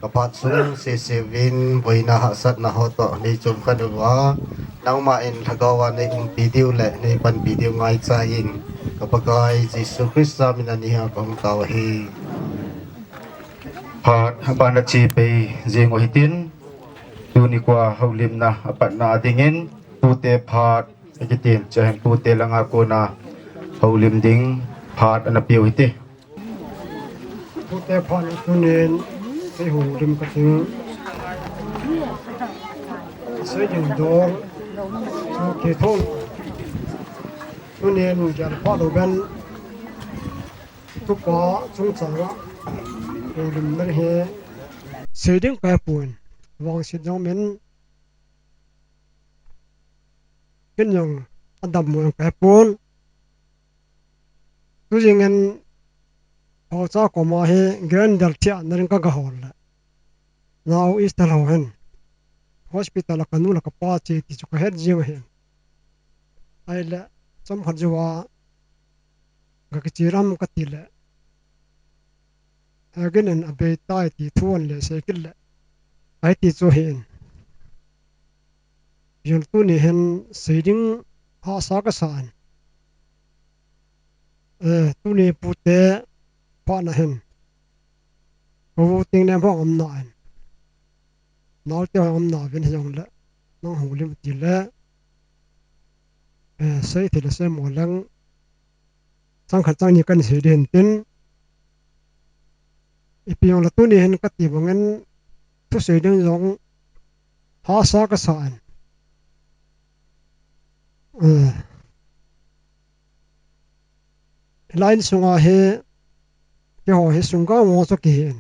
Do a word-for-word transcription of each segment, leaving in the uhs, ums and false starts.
Ka phat sung sese uvin boina hahsatna ho toh nei chom kha uva, nangma in lhagao a nei umpi diu le nei panpi diu ngaicha in, ka Pakai Jesu Christa min a nei hang ka hung tao ahi. Phat abana che pei jing u hitin, tuni kho houlimna apatna dingin, tute phat akitin, chuhin tute langa kona houlim ding phat ana peu hite. Tute phat tunin kei houlim kating. Seiding dol chu kithon. Tunin gel phat lou ben tupa chungchanga houlimna hi seiding kahe pon, vangset jong min ken jong adammo kahe pon. Tujingin Paocha koma hi grinder thiahna ding kaga hol le, nao Easter ho hin hospital a kanu le kapa che ti chu kahet jing ahin. Ahile chomkhat jouva ga kiche ram kati le, again and abeitai ti thu ahin le sei kit le, ahi ti chu ahin. Jong tuni hin seiding hahsa kasa in. Eh, tuni pute phat na hin, ka u Tinglem ho umna in, naote ho umna uvin hijongle, nang houlim u tile, eh, sei thei le sei mo leng, chang khat chang ni kan sei ding tin, ipi jongle tuni hin kati bangin, thusei ding jong hahsa kasa in. Eh, hilai in sunga hi, keiho hi sunggal mo chu kihin.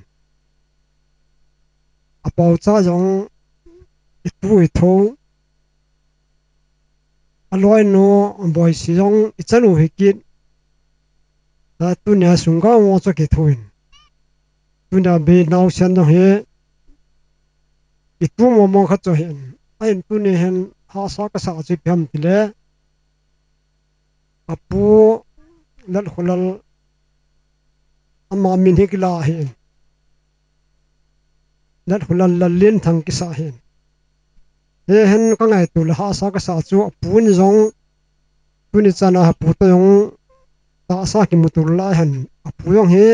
Apaocha jong itu itho, aloinu Boisi jong ichanu hi kit. Tunia sunggal mo chu kithoin, tunia bei naosen jong hi itu momo khat chu ahin. Ahin tuni hin hahsa kasa chu ipi ham tile, apu Latkholal, ama min hi kila ahin. Latkholal Lallenthang kisa ahin. Hihin kangaito le hahsa kasa chu apu in jong, tuni chana apu toh jong tahsa kimuto lai ahin. Apu jong hi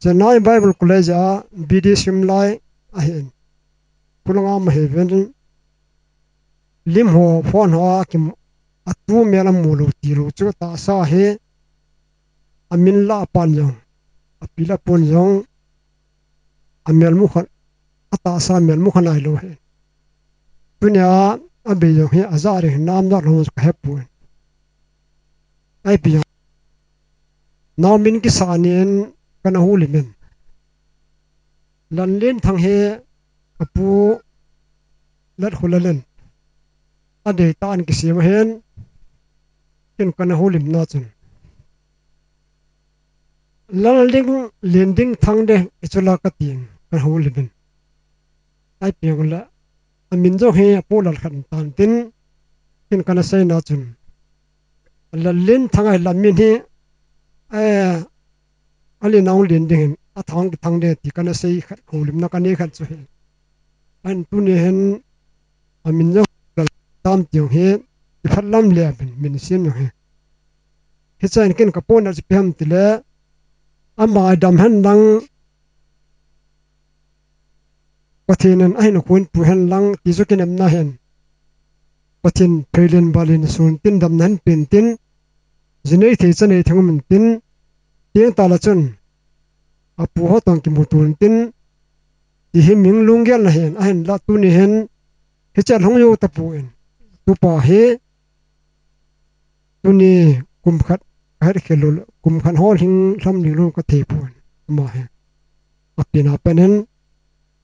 Chennai Bible College a B D sim lai ahin. Khulanga ma hiven, lim ho phone ho a kimu, atu mel amu lou tilou chu tahsa hi amin lah apan jong, api lah apun jong, amelmu khat, atahsa melmu khat nailou ahi. Tunia abei jong hi ajah ding hinam, ajah lou chu kahepon. Ipi jong, nao min kisa nin kana houlim in, Lallenthang hi apu Latkholal in adeitah in kisem ahin, ken kana houlimna chun, Lalding, Lending Thangde ichu la katin kana houlim in. Ipi jongle amin jong hi apu Lalkhat tan tin, ken kana seina chun, Lallenthang ahi la min hi, eh, alin ahung len ding hin, athang kithang de ti kana sei khat, houlimna kanei khat chu ahi. Ahin tuni hin amin jong Laltam ti jong hi, iphat lam le amin, min sem jong hi. Hichea ken kaponat chu ipi ham tile, ama idam hen lang, Pathen in ahin khun pu hen lang ti chu kinepna ahin. Pathen pheilen balin sun tin, damna hin pen tin, ji nei thei cha nei thei um intin, tieng tah le chun apu ho toh kimuto intin, ti hi min lunggelna ahin, ahinla tuni hin hichea hung jou tapon, tupa hi tuni kum khat kahet khel lou, kum khat ho lhing lham ding lou kathei pon, ama hi. Apen apen in,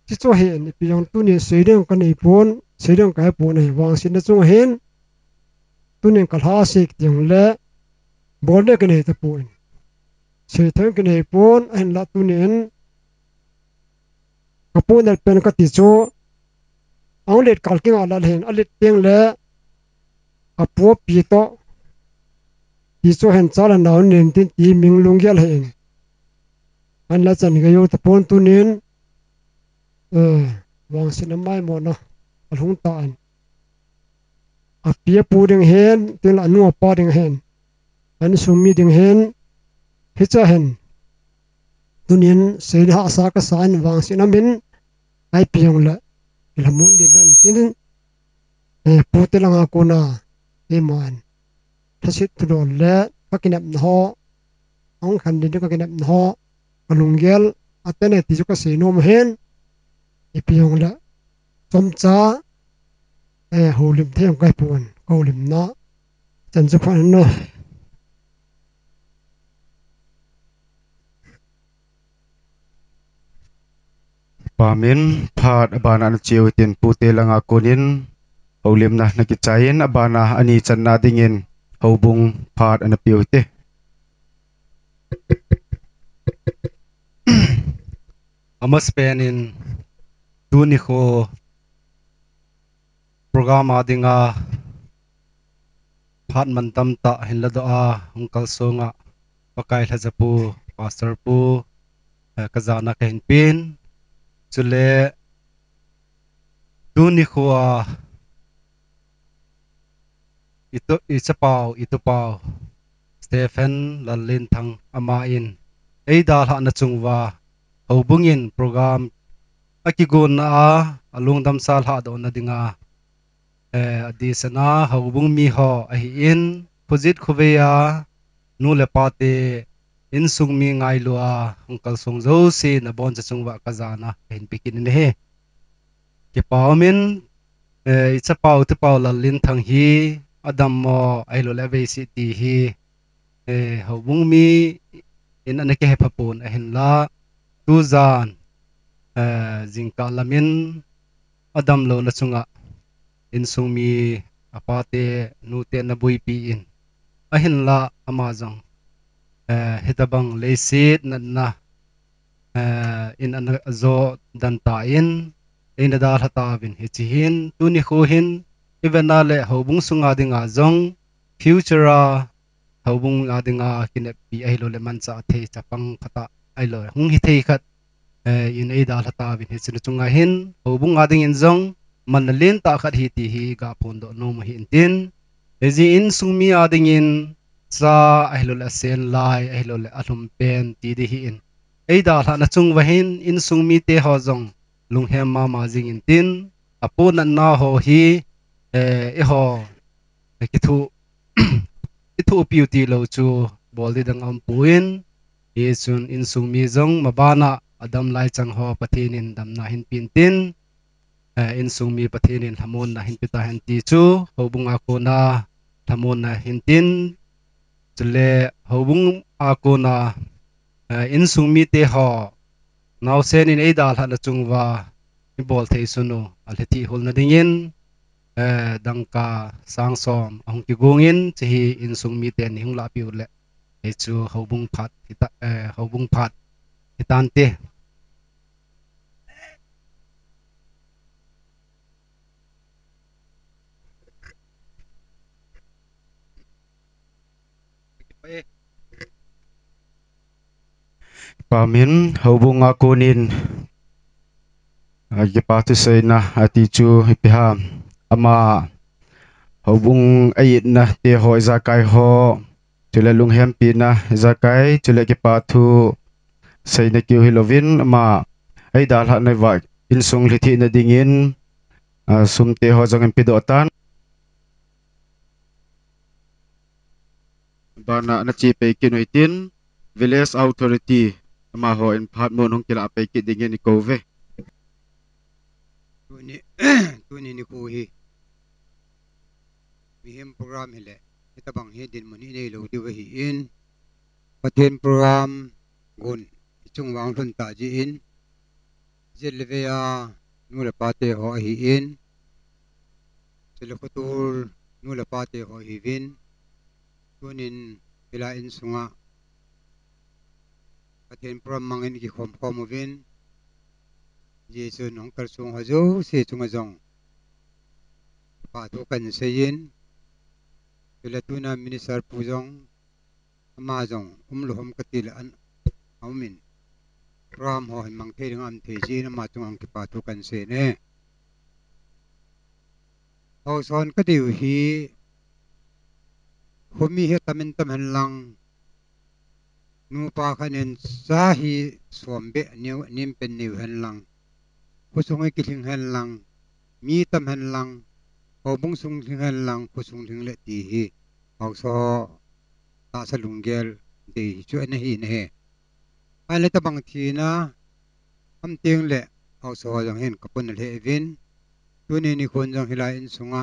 chuche chu ahin, ipi jong tuni seiding kanei pon, seiding kahepon ahi, vangsetna chung ahin, tunin kalhase kiti jongle, bolna kanei tapon, seithei kanei pon, ahinla tunin kaponat pen kati chu, ahung let kal kinga lah ahin, alet teng le, apu api toh, ti chu ahin, cha le nao nen tin ti min lunggel ahin. Ahinla chan gei jou tapon tunin, eh, vangsetna maimona alhung tan. Api apu ding hen, tin la anu apa ding hen, insung mi ding hen, hicha hen. Tunin seina hahsa kasa in vangsetna min, ipi jongle ilhamon ding hen tin, eh, pute langa kona, iman. Thasit thudol le, kakinepna ho, ahung khan ding kakinepna ho, kalunggel, atene ti chu kasei nom hen, ipi jongle, chomcha, eh, houlim thei jong kahi pon, kahoulimna, chan chu phan no. Pamin phat abana nache u hitin pute langa konin houlimna nakichai in abana ani channa dingin houbung phat ana pe u hite. Amasapen in tuni kho program a dinga phat mantam tah hin ladoh a hung kalsong a Pakai lhajapu, Pastor pu, eh, kajana kahin pen. Chule tuni kho a itu, ichapau, itupau Stephen Lallenthang aman eidalhahna chunguva houbung in program akigonna a alungdamsa lhahdohna dinga, eh, adehsetna houbung miho ahin, Phujit khovei a nu le pate insung mi ngailu a hung kalsong jouse naboncha chunguva kajana kahin pe kit in ahi. Kipa umin, eh, ichapau, itupau Lallenthang hi adammo ahilouleh aveise ti hi, eh, houbung mi in ana kihepha pon ahinla, tujan, eh, jingkah lamin adamlouna chunga insung mi apate nute ana boipi in ahinla ama jong, eh, hitabang leiset natna, eh, in ana jo dan tan eina dalha tauvin hiche hin tuni kho hin ivetna le houbung sunga dinga jong future a houbung a dinga kineppi ahilouleh manchah thei chapang khat a ahilou hung hithei khat, eh, in eidalha tauvin hiche chunga hin houbung a dingin jong manna lentah khat ahi ti hi gaphondoh nom u ahin tin. Hijeh in insung mi a dingin cha ahilouleh asen lai ahilouleh alhum pen ti ding ahin. Eidalhahna chunguva hin insung mite ho jong lunghem mama jing in tin. Apu natna ho hi, eh, eiho kithoh, ithohpiu tilou chu bol ding dang aumpoi. Hichun insung mi jong mabana adam lai chang ho Pathen in damna hinpe in tin, eh, insung mi Pathen in lhamonna hinpe tahen ti chu houbung a kona lhamonna hintin, chule houbung a kona, eh, insung mite ho naosen in eidalhahna chunguva ibol thei sun u alhithih hulna dingin, eh, dangka sang som ahung kigong in, hiche hi insung miten eihung lahpeh u le, hichu houbung phat hita, eh, houbung phat hitante. Pamin houbung a konin, a, kipa thuseina ati chu ipi ham. Ama houbung a itna te ho ijakai ho, chule lunghempina ijakai, chule kipa thuseina keu hilouvin ama eidalhahna uva insung lhithihna dingin, a, sum te ho jong eipedoh tan. Bana nache pei kit u hitin, Village Authority, amaho in phat mun hung kilah pei kit dingin ikou uve. Tuni, tuni nikho hi mihem program hile, hitabang hi dinmun hi neilou diu ahin, Pathen program gon ichung vang lhun ta jeh in, Jet le vei a nu le pa te ho ahin, chule Khotul nu le pa te ho ahiuvin, tunin hilai insunga Pathen program mangin kikhom khom uvin, hijeh chun hung kalsong ho jouse chunga jong kipa thu kahin seiyin, chule tuna minister pu jong ama jong umlou ham kati le an aumin, program ho hin mang thei ding a um thei jeh in ama chunga kipa thu kan sei e. Haosa hon ka deiu hi, khomi hi tam in tam hen lang, nupa khat in cha hi som beh neo, nim pen neo hen lang, khosung hi kilhing hen lang, mi tam hen lang, houbung sung lhing hen lang, khosung lhing le ti hi haosa ho tahsa lunggel dei hi chu ana hi na hi. Ahile tabang thina um teng le haosa ho jong hin ka puna lheh uvin. Tuni nikhon jong hilai insunga,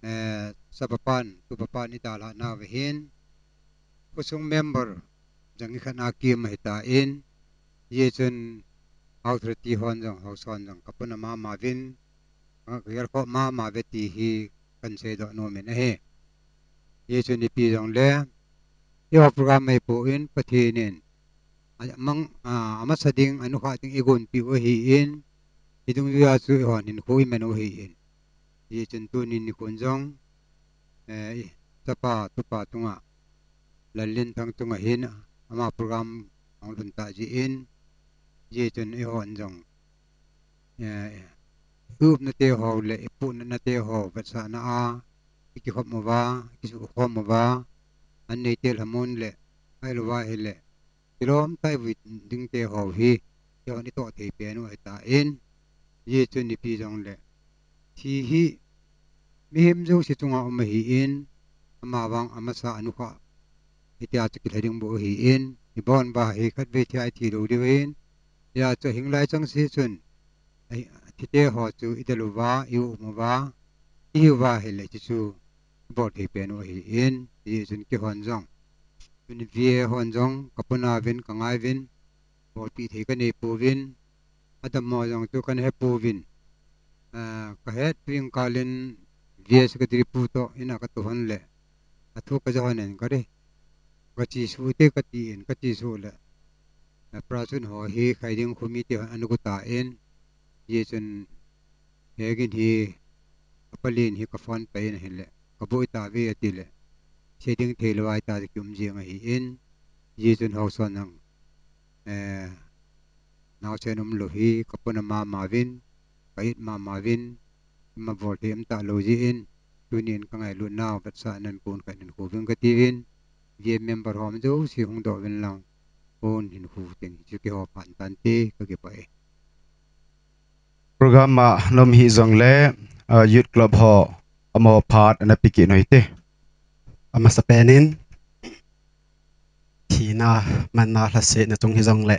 eh, chapa pan, tupa pan i dalhah nauva hin, khosung member jong i khat a kim ahi tan, hijeh chun authority hon jong, haosa hon jong ka puna mama uvin, ka gelkhoh mama uve ti hi kan seidoh nom in ahi. Hijeh chun ipi jongle, eiho program ahipoi, Pathen in amang, a, amasa ding, anukhah ding i gonpeh u ahin, i dungjuia chu eihon hinkho i man u ahin. Hijeh chun tuni nikhon jong, eh, i chapa, tupa chunga, Lallenthang chunga hin ama program ahung lhun tah jeh in, hijeh chun eihon jong, eh, i upna te ho le i puhnatna te ho vetsahna a i kikhop uva, i kisukhom uva, an neite lhamon le, ahilouva hile kilom tah i vui ding te ho hi eihon i toh thei pen u ahi tan, hijeh chun ipi jongle thi hi mihem jouse chunga um ahin, amavang amasa anukhah hitia chu kilha ding bou ahin, i bon uva hi khatvei thi a i thi lou diu ahin, hijeh chun ahing lai chang se chun, ahi, thi te ho chu i del uva, i um uva, i hiu va hile hiche chu i bol thei pen u ahin, hijeh chun keihon jong, tuni V A hon jong ka puna uvin, ka ngai uvin, bolpeh thei ka nei pouvin, adammo jong chu kana he pouvin. Ah, ka het pi jing kah in V A secretary pu toh in a ka tou hon le, athu ka ja hon in ka ri, ka chesuh te ka tin, ka chesuh le, ah, prachun ho hi khai ding khomi te hon ana gu tan, hijeh chun hegin hi, apalen hi ka phone pai in ahile, ka boi tauve ati le, sei ding thei lou ahi ta, kium jing ahin, hijeh chun haosa hon jong, eh, naosen umlou hi ka puna mama uvin, ka it mama uvin, ima bol thei um talou jeh in, tunin ka ngailut nau vetsahnan pon khat in khu uvin ka tiuvin, V A member ho jouse hung doh uvin lang, pon hin khu teng hichu keiho phat tante, ka kipah e. Program a nom hih jongle, ah, Youth Club ho amaho phat ana pe kit u hite. Amasapen in, thina, manna, lhasetna chung hijong le,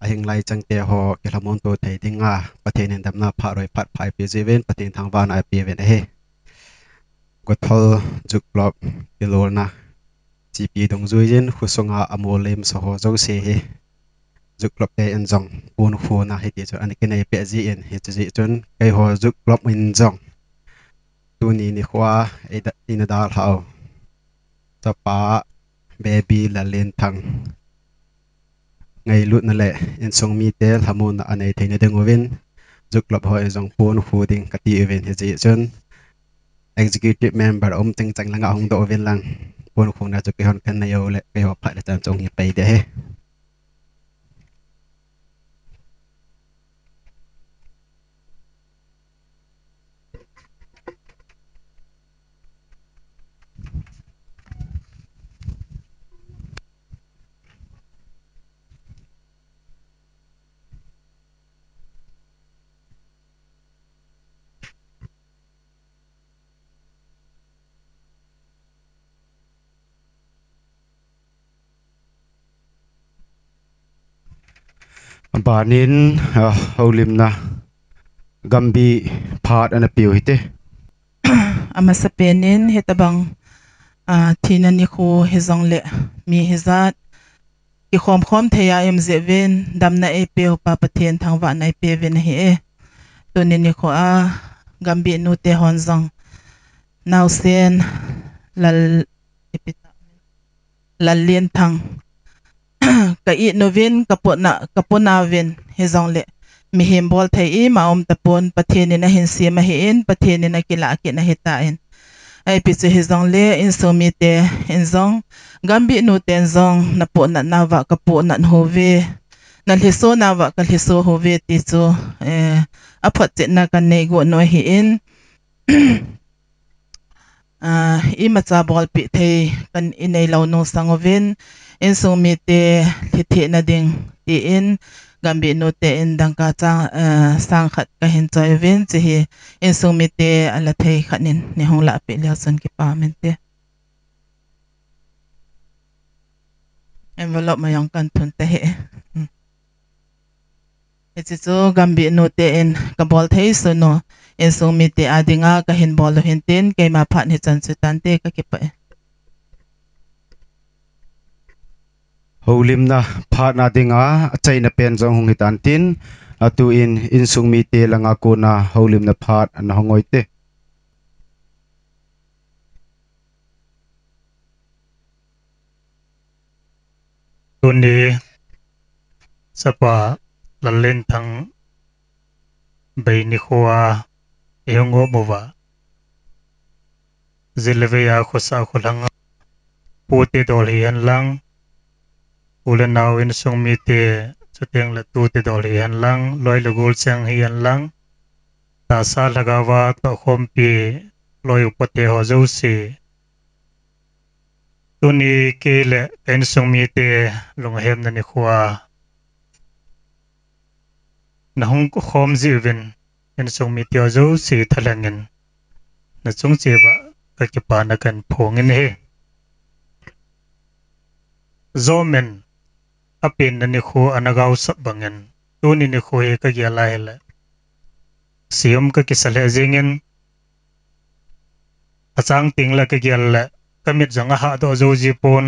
ahing lai chang te ho kilhamon to thei dinga Pathen in damna phat roi phat pha eipe jiuvin, Pathen thangvahna eipe uvin ahi. Gothol Youth Club kilolna G P dungjuiyin khosunga amolem sa ho jouse hi Youth Club te in jong ponkhona hiti chun ana kinei peh jin, hiche jeh chun keiho Youth Club in jong tuni nikhoa eina dalhau chapa Baby Lallenthang ngailutna le insung mite lhamonna anei theina ding uvin, Youth Club ho in jong ponkho ding kati uvin, hijeh chun executive member um teng chang langa hung doh uvin lang, ponkhona chu keihon kanei u le keiho phat le chan chung hi pai ding ahi. Abanin, ah, houlimna Gambih phat ana peh u hite. Amasapen in hitabang, ah, thina nikho hijong le mi hijat kikhom khom thei a i um jeh uvin damna eipeu Pa Pathen thangvahna eipe uvin ahi e. Tuni nikhoa Gambih nute hon jong naosen Lal, ipi ta, Lallenthang ka it uvin, ka puna, ka puna uvin, hijong le mihem bol thei ima um tapon, Pathen in ahin sem ahin, Pathen in akilah kit ahi tan. Ipi chu hijong le insung mite in jong, Gambih nute in jong, na ponat nauva ka ponat uve. nalhiso nauva kalhiso houve ti chu, eh, aphotchetna kanei got u ahin, ah, imacha bolpeh thei kan inei lou nung sang uvin, insung mite lhithei na ding tin, Gambih nute in dangka chang, eh, sang khat kahin choi uvin, hiche insung mite ala thei khat in neihung lahpeh leu chun kipa um inte. Envelope ma jong kahin thun tahih. Hmm. Hiche chu Gambih nute in kabol thei sun u, insung mite a dinga kahin bol u ahin tin, keima phat hichan chu tante, kakipah e. Houlimna phat na dinga achaina pen jong hung hitan tin, atu in insung mite langa kona houlimna phat ana hung oi te. Tuni chapa Lallenthang bei nikho a ihung um uva, jilvei a khosa kholhang a pute dol hihen lang, u le nao insung mite, chuteng le tute dol hihen lang, loi le gol cheng hihen lang, tahsa lhagao a tohkhompi loi upa te ho jouse, tuni kei le ka insung mite lunghemna nikho a nahung khom jeh uvin, insung mite ho jouse thalheng in nachung cheh uva kakipana kahin phong in ahi. Jomin apenna nikho ana gaosap bangin, tuni nikho hi kagel a hile, seijui kakisa lheh jengin, achang teng le kagel le, kamit jong ahahdoh jou ji pon,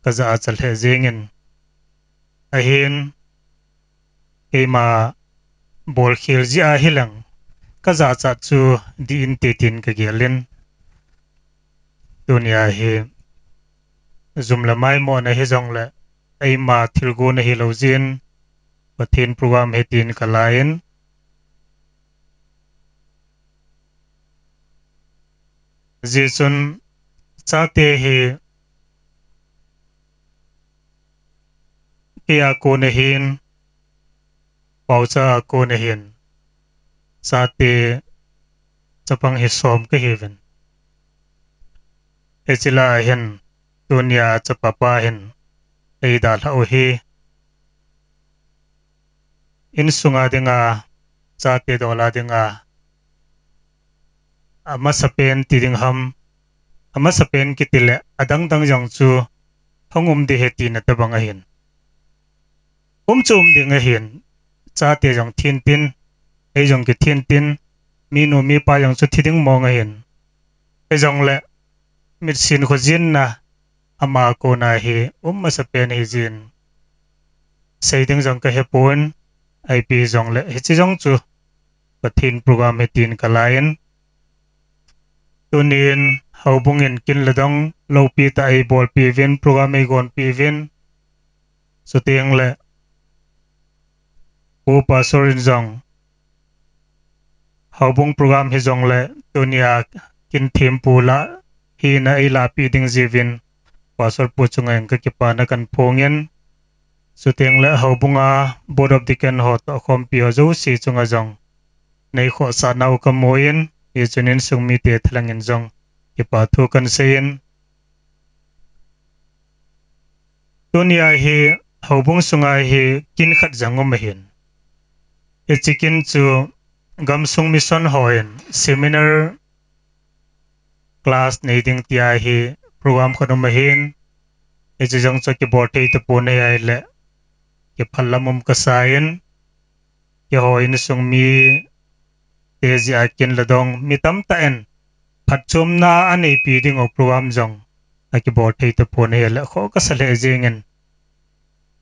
kajah a cha lheh jengin, ahin, keima bolkhel jeh a hilang, kajachat chu dih inte tin kagel in, tunia hi jum le maimona hijongle, eima thilgon ahilou jeh in, Pathen program ahi tin kala in, hijeh chun chate hi kei a kon ahin, Paocha a kon ahin, chate chapang hi som kahiuvin, hiche lah a hin tunia chapa pa hin eidalhah u hi, insunga dinga, chate dola dinga, amasapen ti ding ham, amasapen kiti le adangdang jong chu hung um ding ahi tina tobang ahin. Um chu um ding ahin, chate jong thi intin, ei jong kithi intin, minu mipa jong chu thi ding mong ahin. Hijongle mitsin khojinna ama kona hi um masapen ahi jeh in, sei ding jong kahepon, ipi jongle hiche jong chu Pathen program ahi tin kala in, tunin houbung in kin le dong loupi tah eibolpi uvin, program eigonpi uvin, chuteng le Pu Pastor in jong houbung program hijongle tunia kin thempu lah hina eilahpeh ding jeh uvin, Pastor pu chunga kakipana kahin phong in, chuteng le houbunga Board of Deacon ho toh khompi ho jouse chunga jong neikhohsah nau kamu in, hichun insung mite thalheng in jong kipa thu kahin sei in, tunia hi houbung sunga hi kin khat jong um ahin. Hiche kin chu gamsung mission hon seminar class nei ding tia hi program khat um ahin. Hiche jong chu kibol thei tapon ahile, kiphatlam um kasa in, keiho insung mite jeh a kin le dong mi tamtah in phatchomna aneipi ding u program jong akibol thei tapon ahile, khoh kasa lheh jengin,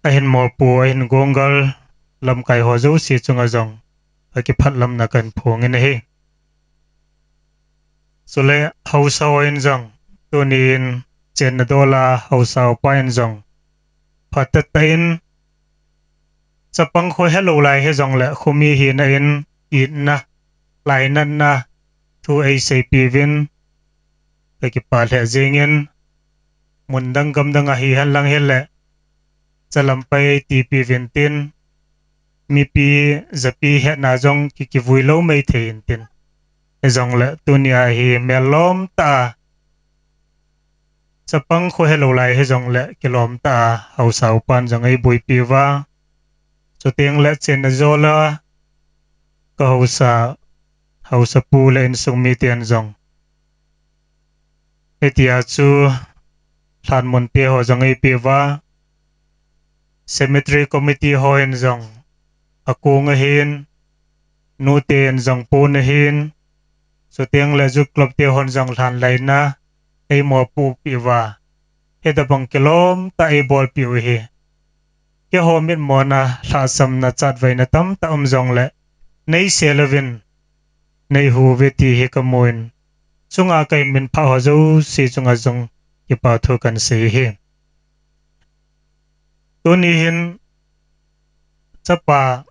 ahin mopo, ahin gonggal lamkai ho jouse chunga jong akiphatlamna kahin phong in ahi. Chule haosa ho in jong, tunin chenna dola haosa upa in jong, phatah tah in chapang kho helou lai hijongle khomi hina in itna, lainatna thu eiseipi uvin, kakipah lheh jengin, mun dang gam dang a hihen lang hile, Chalampai tipi vintin, mipi japi hetna jong ki kivui lou mai thei intin. Hijongle tunia hi melom tah a, chapang kho helou lai hijongle kilom tah a, haosa upan jong eibuipi uva. Chuteng le chenna jola, ka haosa, haosapu le insung miten jong. Hitia chu lhanmun te ho jong eipe uva, cemetery committee hon jong akong ahin, nute in jong pon ahin, chuteng le youth club te hon jong lhan laina eimopoh peh uva. Hitabang kilom tah a eibolpeh u hi. Keiho mitmona, lhahsamna, chatvaina tamtah um jongle, neisel uvin, neihu uve ti hi kamun. Chunga kahin minphah ho jouse chunga jong kipa thu kahin sei hi. Tuni hin chapa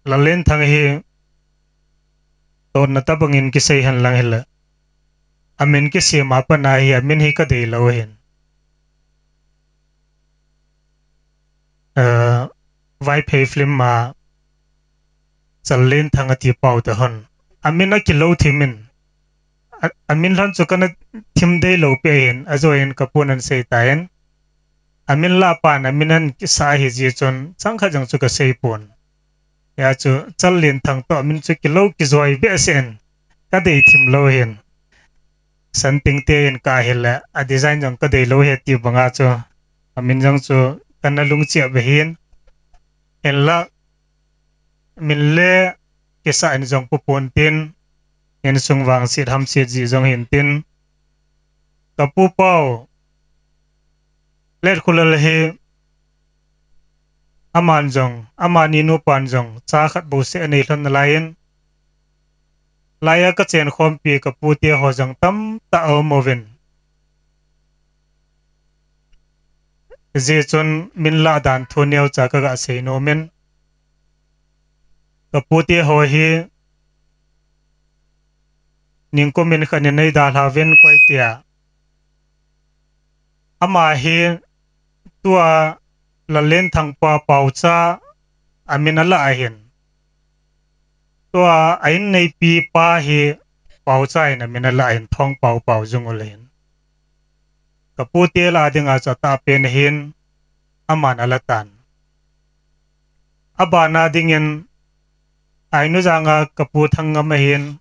Lallenthang hi tonna tabangin kisei henlang hile, amin kisem a pat a hi amin hi kadei lou hin. Eh, Vaiphei film a Challenthang ati pau te hon, amin akilou thim in, a, amin lhon chu kana thim dei lou pi ahin, ajoh in kapun ahin sei tan. Amin lah pan amin ahin kisa ahi jeh chun, changkhat jong chu kasei pon. Hia chu Challenthang toh amin chu kilou kijoi behseh in, kadei thim lou hin. Santing te in ka hile, a design jong kadei lou hi ti banga chu, amin jong chu kana lungchia be hin. Hinla, min le kisa in jong pu pon tin, insung vangset hamset jeh jong hin tin. Kapu pau, Letkholal hi, aman jong, amani nupan jong, cha khat bouseh anei lhon nalai in, laiya kachenkhompi kapu te ho jong tamtah aum uvin. Hijeh chun min lah dan thu neocha kaga sei nom in. Kapu te ho hi, ningkum in khat in eidalha uvin koi tia. Ama hi tua Lallenthang pa Paocha amin alah ahin. Tua a inneipi pa hi Paocha in amin alah ahin, Thongpao Paojungul ahin. Kapu te lah a dinga chu atahpen ahin, aman alah tan. Abana dingin, Ainujang a kapu Thangngam ahin,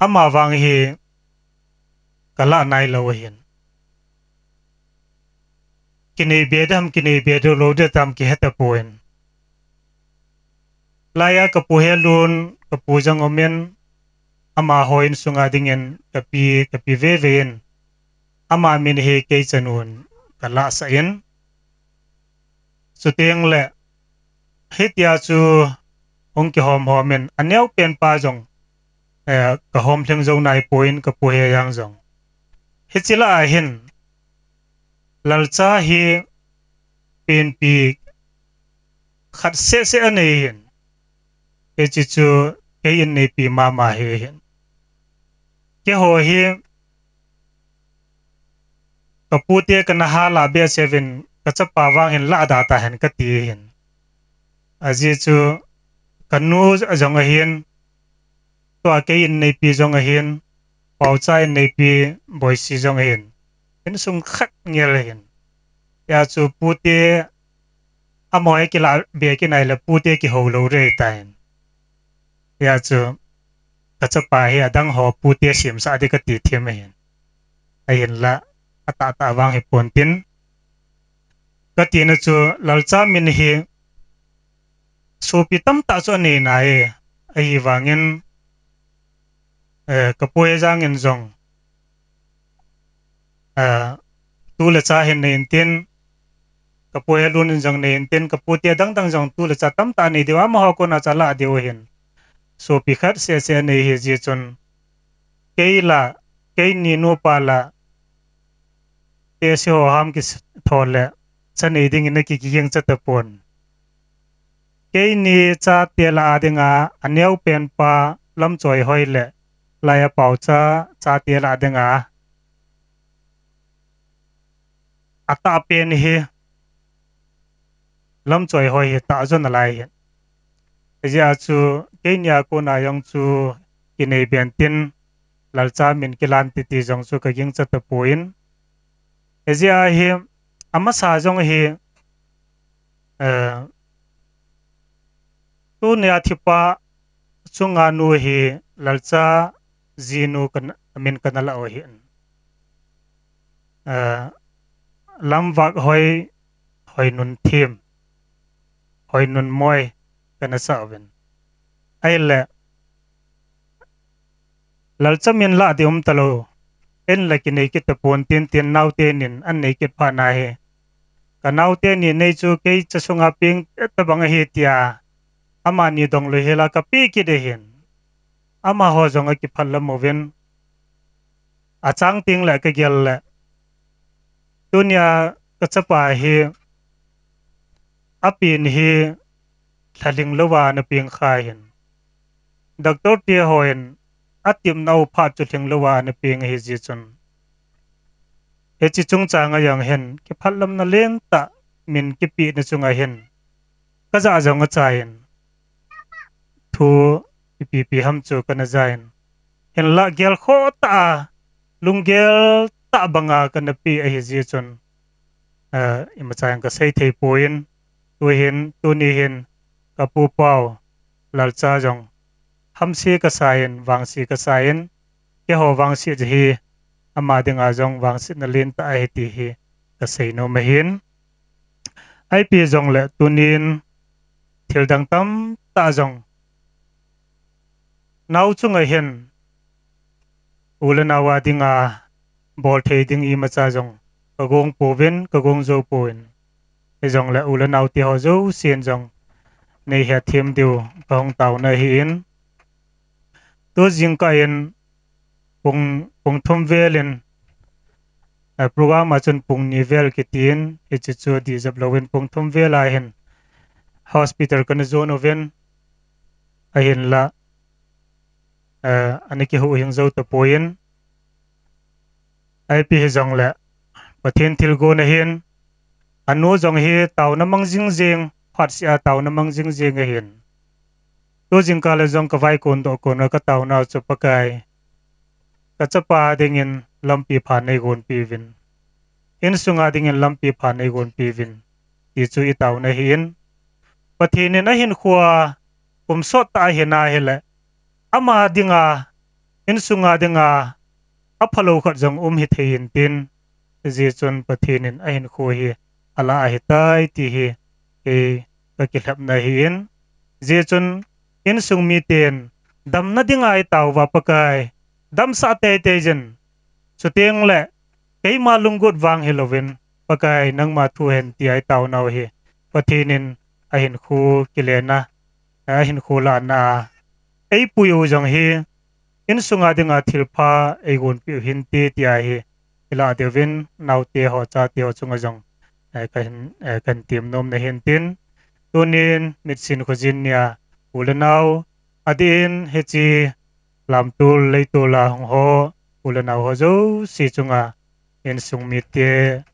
ama vang hi kalah nailou ahin. Kinei be dam, kinei be lou dam kihe tapon. Laiya kapu Helun, kapu jong umin, amaho insunga dingin kapi, kapi veve in, ama min hi kei chanun kalahsah in. Chuteng le, hitia chu hung kihomhom in, aneopen pa jong, eh, kahom lhing jou naipon kapu Hejang jong. Hiche lah a hin, lalcha hi penpi khat seh seh anei hin. Hiche chu kei inneipi mama hi hin. Keiho hi kapute kana hala behseh uvin, kachapa vang hin lah da tahen kati hin. Ajeh chu kanu jong ahin, tua kei inneipi jong ahin, Paocha inneipi Boisi jong ahin. Insung khat ngel ahin. Hia chu pute, amaho hi kilah be kit nai le pute kihou lou ding ahitan. Hia chu kachapa hi adang ho pute semsah ding kati them ahin. Ahinla, atahtah vang hipon tin. Katina chu lalcha min hi sopi tamtah chu anei nai, ahivangin, eh, kapu Hejang in jong, eh, tu le cha hin nei intin, kapu Helun in jong nei intin, kapute dang dang jong tu le cha tamtah nei diu, amaho kona chu alah diu ahin. Sopi khat seh seh anei hijeh chun, kei lah, keini nupa lah, tehse ho ham kitho le, cha nei dingin aki, kiging cha tapon. Keini chate lah a dinga, aneopen pa Lamchoihoi le, laiya Paocha chate lah a dinga, atahpen hi, lamchoi hoi hi tah jo nalai hi. Hijeh a chu keini a kona jong chu kinei ben tin, Lalcha min kilan titi jong chu ka gingcha tapon. Hijeh a hi, amasa jong hi, eh, tunia thipa chunga nu hi Lalcha jinu ka na, min kana la u ahin. Eh, Lamvak Hoi, Hoinun Thim, Hoinun Moi kana sa uvin. Ahile, Lalcha min la ding um talou, in la kinei kit tapon tin tin naote nin an nei kit phat na hi. Ka naote ni nei chu kei cha sunga peng tabang ahi tia, amani dongloi hi la ka pe kit ahin. Amaho jong akiphat lam uvin. Achang teng le ka gel le, tunia ka chapa hi apen hi lha lhing louva ana peng kha ahin. Doctor te hon atepna u phat chu lhing louva ana peng ahi jeh chun, hiche chungchang a jong hin kiphatlamna lentah min kipehna chunga hin ka ja jong achai in, thu ipi ipi ham chu kana ja in, hinlah gelkhoh tah a, lunggel tah banga kana pe ahi jeh chun, eh, imacha jong ka sei thei poi. Tuhin, tuni hin ka pu pau Lalcha jong hamse kasa in, vangse kasa in, keiho vangse jeh hi ama dinga jong vangsetna lentah ahi ti hi ka seinom ahin. Ipi jongle tunin thil dang tamtah jong nao chunga hin u le nao a dinga bol thei ding imacha jong ka gong pouvin, ka gong jou poi. Hijongle u le nao teho jousen jong nei hethem diu ka hung taona ahin. Tu jingkah in pung, pung thum vel in, eh, program a chun pung ni vel kitin, hiche chu dih jep louvin pung thum vel a hin hospital kana jon uvin, ahinlah, eh, ana kihuhhing jou tapoi. Ipi hijongle Pathen thilgon ahin, anu jong hi taona mang jing jing, phatseh a taona mang jing jing ahin. Tu jingkah le jong ka vaikon doh kon a ka taonau chu Pakai, ka chapa dingin lampi pha nei gonpiuvin, insunga dingin lampi pha nei gonpiuvin, ti chu i taona ahin. Pathen in ahinkhoa kum sot tah a hina hile, ama dinga, insunga dinga aphalou khat jong um hithei intin, hijeh chun Pathen in ahinkho hi alah ahitai ti hi kei ka kilhepna ahin. Hijeh chun insung miten damna dinga i taouva Pakai, damsah teitei jin, chuteng le keima lunggot vang hilouvin, Pakai nangma thu hen tia i taonau hi Pathen in ahinkho kilena, ahinkho lahna a eipui u jong hi insunga dinga thilpha eigonpiu hinte tia hi ilah diuvin naoteho chateho chunga jong, eh, kahin, eh, kahin temnom na hintin, tunin mitsin khojin nia u le nao, adeh in hiche lamtol leitol a hung ho u le nao ho jouse chunga insung mite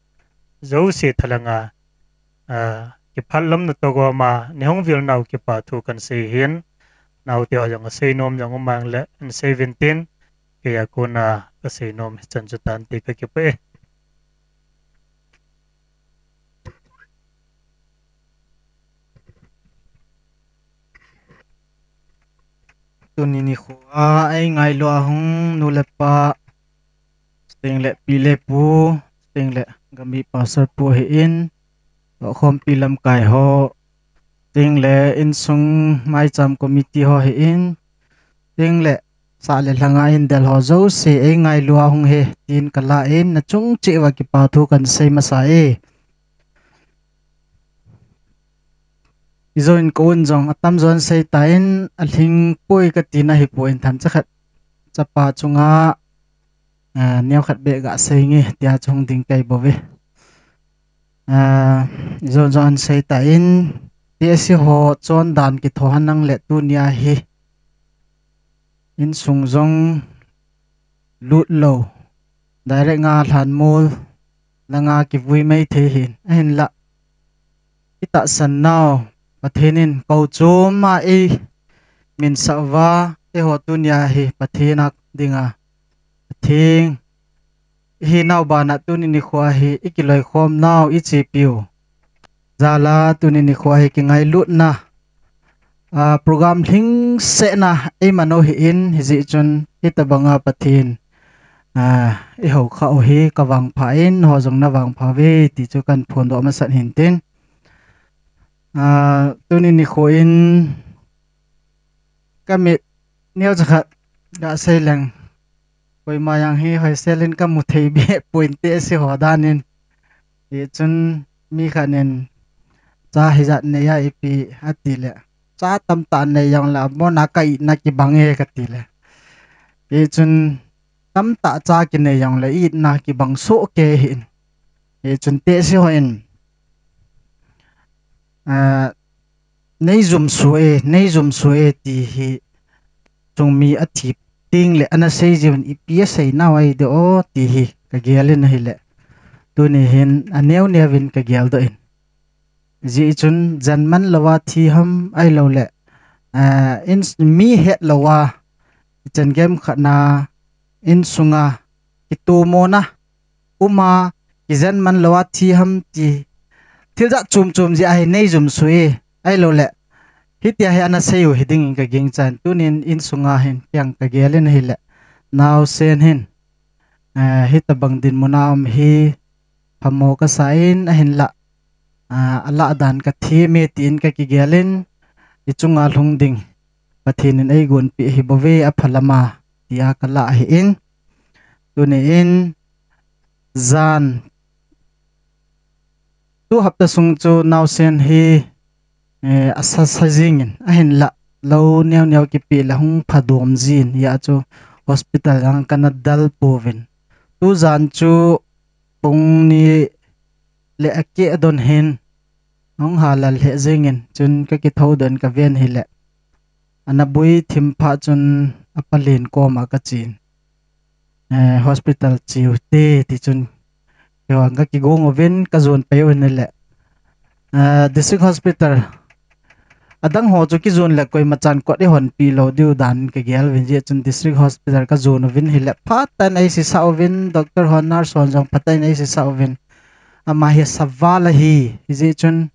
jouse thalhanga, ah, kiphatlamna toh goma nei hung vilnau kipa thu kan sei hin, naoteho jong aseinom jong um mang le in seiuvin tin, keija kona ka seinom hichan chu tante, ka kipah e. Tuni nikhoa eingailu a hung nu le pa, chuteng le pi le pu, chuteng le gam mi pastor pu ahin, tohkhompi lamkai ho, chuteng le insung maicham committee ho ahin, chuteng le sah le lhanga eidel ho jouse eingailu a hung ahi tin kalah in, nachung cheh uva kipa thu kan sei masa e. Ijon in ka un jong atamjon seitan, alhingpoi katina ahipoi, themcha khat chapa chunga, ah, neokhat beh gasei inge tia chu hung ding kahi bouve. Ah, ijon jong an seitan, T S C ho chondan kithoa henlang le tunia hi insung jong lut lou, direct nga lhanmol langa kivui mai thei hin, ahinlah itahsan nau Pathen in kou chom a eiminsah uva, eiho tunia hi Pathen a dinga Pathen ihi nau bana tuni nikho hi ikiloikhom nau ichepiu jal a tuni nikho hi kingailutna, a, program lhingsetna eiman u hi in, hijeh chun hitabanga Pathen, a, ihoukhah u hi kavangpha in, ho jong navangpha uve ti chu kahin phondoh masat hintin. A, tuni nikho in kamit neocha khat gasei leng, koima jong hi hoisel in kamu thei be poi, tehse ho dan in. Hichun mi khat in, cha hijat nei a ipi, atile, cha tamtah nei jongle amona ka itna kibang e katile, hichun tamtah cha kinei jongle itna kibang soh kei hin. Hichun tehse ho in, a, neijumso e, neijumso e ti hi chung mi athi tengle ana sei jiuvin, ipi asei nau ahi de o ti hi kagel in ahile, tuni hin aneo neovin kageldoh in. Hijeh chun jen man louva thi ham ahiloule, a, in, mi het louva, ichan gei khatna, insunga kitomona uma, kijen man louva thi ham ti, thil jat chom chom jeh a hi neijumso e, ahiloule hitia hi ana sei u hiding in kaginchan, tunin insunga hin kei jong kagel in ahile, naosen hin, a, hitabang dinmun a um hi phamo kasa in, ahinlah, a, alah dan kathem e tin kakigel in, ichunga lhung ding Pathen in eigonpeh hibouve apha lama tia kalah ahin. Tuni in jan, tu hapta sung chu naosen hi, eh, asasa jingin, ahinlah lou neo neo kipeh le hung phadom jin, hijeh chun hospital jong kana del pouvin. Tujan chu pung ni le akeh don hin ahung halal lheh jengin, chun kakithoudoh in kaven hile, ana boi thim phat chun apalen koma kachen, eh, hospital cheu te tichun, kei jong kakigong uvin kajon pei uvin ahile, eh, District Hospital adang ho chu kijon le koimachan kot eihonpeh lou diu dan kagel uvin, hijeh chun District Hospital kajon uvin ahile, phat tah in eisisah uvin, doctor hon, nurse hon jong phatah in eisisah uvin, ama hi saval ahi, hijeh chun,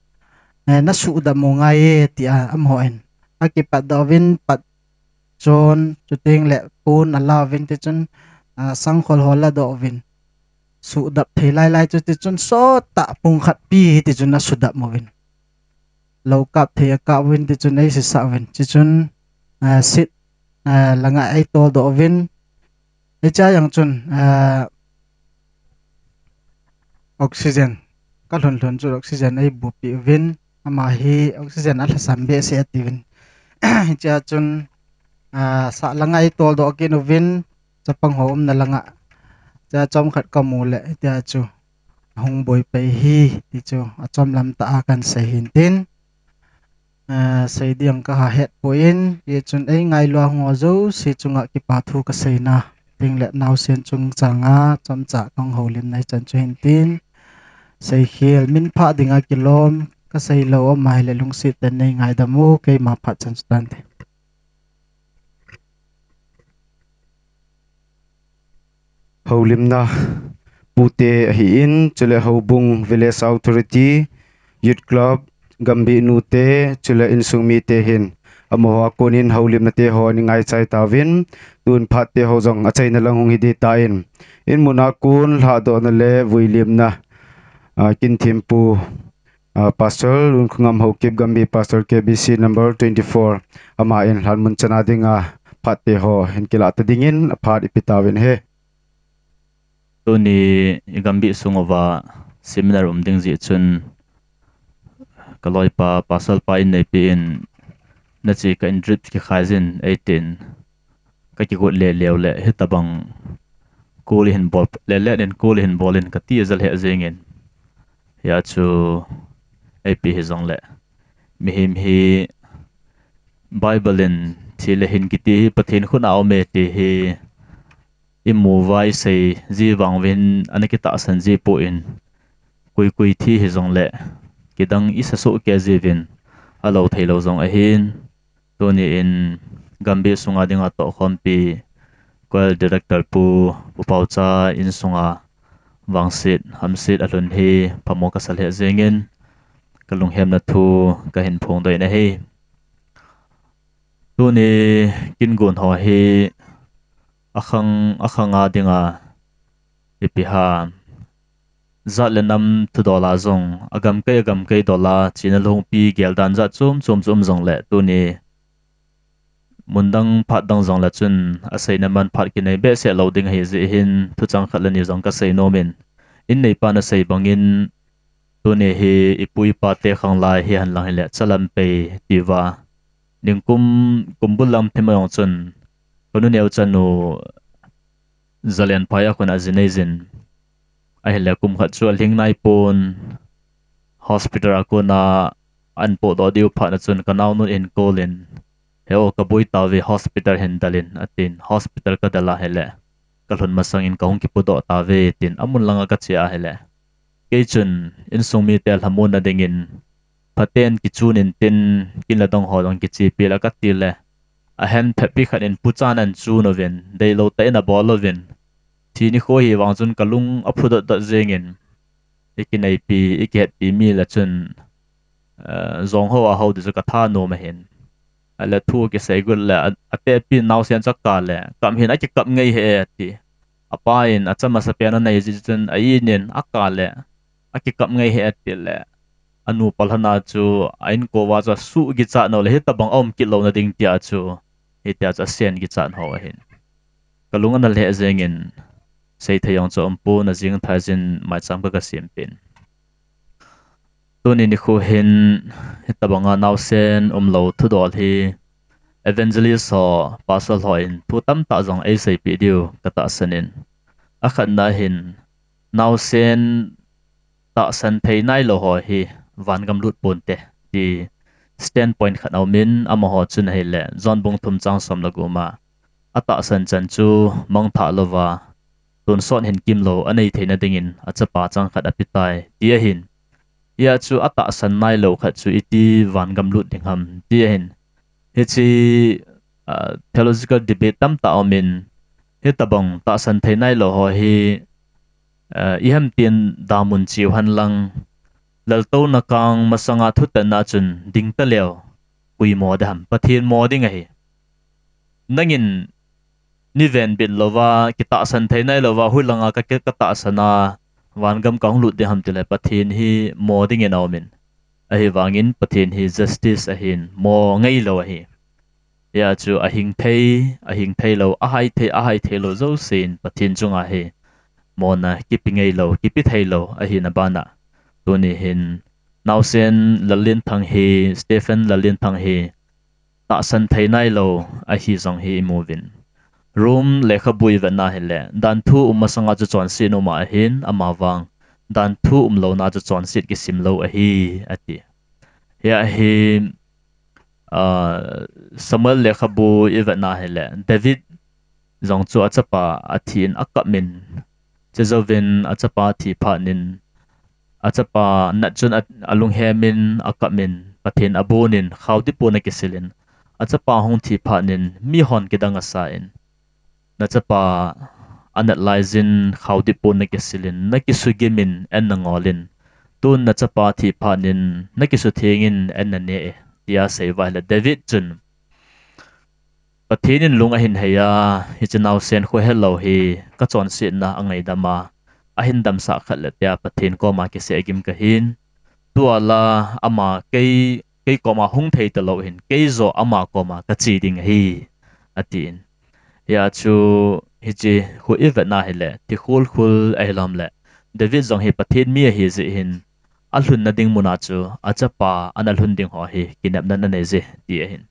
eh, nasuhdam u ngai e tia amahon akipatdoh uvin, pat chon, chutengle pon alauvin, tichun, a, sangkhol ho ladoh uvin, suhdam thei lailai chu tichun sottah pung khat pi tichun asudam uvin, lou kap thei akap uvin, tichun eisisah uvin, tichun, a, seat, a, langa eitoldoh uvin, hichea jong chun, a, oxygen, kalhun lhun chun oxygen eibuhpeh uvin, ama hi oxygen alhasam behseh atiuvin. Hichea chun, a, sah langa eitoldoh kit uvin, chapang ho umna langa, hichea chomkhat kamu le hitia chu ahung boi pei hi ti chu achomlam tah a kahin sei hintin, a, sei ding kaha hetpoi, hijeh chun eingailu a hung ho jouse chunga kipa thu kaseina tengle naosen chungchanga chomcha kahung houlimna hichan chu hintin, seikhel minphah dinga kilom kasei lou um ahile lungset tah in neingaidam u, keima phat chan chu tante. Houlimna pute ahin, chule houbung, Village Authority, Youth Club, Gambih nute, chule insung mite hin amaho a konin houlimna te ho ana ngaichai tauvin, tun phat te ho jong achaina lang hung hi ding tan, in mun a kon lhahdohna le vuilimna, a, kin thempu, a, Pastor Lunkhongam Haokip, Gambih Pastor, K B C number twenty-four, ama in lhanmun chana dinga phat te ho hin kilah ta dingin aphat ipi tauvin ahi. Tuni i Gambih sung uva seminar um ding jeh chun kaloipa Pastor pa in neipeh in, nache ka in drip kikhai jin eitin, kakigot leleu le hitabang kol ihin bol lele in, kol ihin bol in kati jal he jengin. Hijeh chun eipi hijongle mihem hi Bible in thi le hin kiti hi Pathen khut a um e ti hi imu uva isei ji vang uvin ana kitahsan ji poi, koi koi thi hijongle kidang i sa soh kei jiuvin, alou theilou jong ahin. Tuni in Gambih sunga dinga tohkhompi Choir Director Pu, Pu Paocha insunga vangset, hamset alhun hi phamo kasa lheh jengin, kalunghemna thu kahin phongdoh in ahi. Tuni kin gon ho hi akhang, akhanga dinga ipi ham, jat le nam thudol a jong, agamkai, agamkai dol a, china lhungpi geldan jat chom chom chu um jongle, tuni mundang phatdang jongle chun, aseina manphat kinei behseh lou ding ahi jeh hin, thuchang khat le ni jong kasei nomin, in neipan asei bangin, tuni hi ipu ipa te khanglai hi henlang hile, chalam pei tiuva, ningkum, kumbul lam thim ajong chun, kanu neo chanu, Zalen phai a khun aji nei jin. Ahile kum khat chu alhing naipon, hospital a kona ahin pohdoh diu phat na chun kanaonun ahin kolin, he o, kaboi tauve, hospital hin delin, atin, hospital kadel a hile, kalhun masangin kahung kipodoh tauve, tin amun langa kache a hile, kei chun insung mite lhamonna dingin, phaten kichun intin, kin le dong ho jong kichepi le kati le, ahen phetpi khat in puchan ahin chun uvin, deilou tah in abol uvin, thi nikho hi vang chun kalung aphu dot dot jengin, ikineipi, ikihetpi mi le chun, eh, jong ho a ho di chu kathanom ahin. Ahile thu kisei got le, a, atehpi naosen chu akap le, kap hin akikap ngei hih e ati. Apa in acha masapen anei ji chun a-in in akap le, akikap ngei hih e atile, anupa lhana chu a-inko uva chu asuh kichat nau le, hitobang aum kit louna ding tia chu, hitia chu asen kichat ho ahin. Kalung ana lheh jengin, seithei jong chu aumpon, ajing thai jin maicham ka, kasempin. Tuni nikho hin, hitobanga naosen umlou thudol hi, evangelist ho, pastor ho in thu tamtah jong eiseipeh diu katahsan in. Akhatna hin, naosen tahsan thei nailou ho hi vangam lut ponte, ti standpoint khat aumin, amaho chun ahile, John bung thum chang som le gup a, atahsan chan chu mangthah louva, tonsot hinkimlou anei theina dingin achapa changkhat apetai, ti ahin. Hia chu atahsan nailou khat chu iti vangam lut ding ham, ti ahin. Hiche, ah, theological debate tamtah aumin, hitobang tahsan thei nailou ho hi, ah, ihem tin damun cheu henlang, laltouna kang masanga thutanna chun ding taleu, koi mo ding ham, Pathen mo ding ahi. Nangin neivenbit louva, kitahsan thei nailouva, hoilanga ka, ka, katahsan a, vangam kahung lut ding ham tile, Pathen hi mo dingin aumin. Ahivangin Pathen hi justice ahin, mo ngeilou ahi. Hia chu ahing thei, ahing theilou, ahai thei, ahai theilou jousen Pathen chunga hi mona kipe ngeilou, kipe theilou ahina bana, tuni hin naosen Lallenthang hi, Stephen Lallenthang hi, tahsan thei nailou ahi jong hi imuvin. Rome lekhabu ivetna hile, danthu um masanga chu chonset um ahin, amavang danthu umlouna chu chonset kisim lou ahi, ati. Hia hi, ah, Samuel lekhabu ivetna hile, David jong chu achapa athin akap in, chujouvin achapa thi phatnin, achapa nat chun a, alunghemin akap in, Pathen abonin, khaodip pon akisilin, achapa hung thi phatnin, mihon kidang asan, nachapa anat laijin khaodip pon nakisilin, nakisugimin, an nangolin, tun nachapa thi phatnin, nakisuthengin, an nane e, tia asei uva ahile, David chun, Pathen in lung ahin heia, hiche naosen khohelou hi, kachonsetna angaidam a, ahin damsah khat le tia Pathen koma kiseh gim kahin, tua la ama kei, kei koma hung thei talou hin, keijo ama koma kache ding ahi, atin. Hia chu, hiche khu ivetna hile, thi khulkhul ahilou le, David jong hi Pathen mi ahi jeh hin, alhunna ding muna chu, achapa ana lhun ding ho hi, kinepna anei je, ti ahin.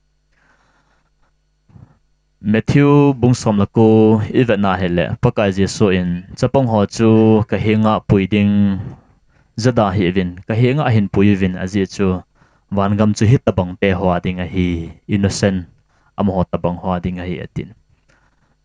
Matthew bung som le ko ivetna hile, Pakai Jesu in, chapang ho chu kahenga pui ding jada hih uvin, kahenga ahin pui uvin ajeh chu, vangam chu hitobang te ho a ding ahi, innocent, amaho tobang ho a ding ahi, atin.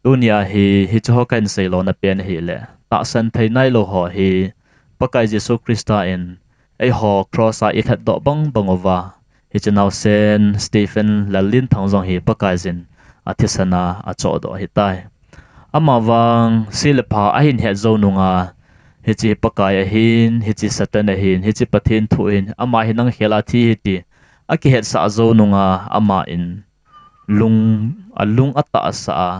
Tunia hi, hiche ho kahin seilona pen ahile, tahsan thei nailou ho hi, Pakai Jesu Christa in, eiho cross a ilhatdoh bang bang uva, hiche naosen Stephen Lallinthang jong hi Pakaiyin athisan a achohdoh ahitai. Amavang se le pha ahin het jou nunga, hiche hi Pakai ahin, hiche Satan ahin, hiche Pathen thu ahin, ama hi nangkhel a thi ahi ti akihetsah jou nunga, aman lung, alung atahsa a,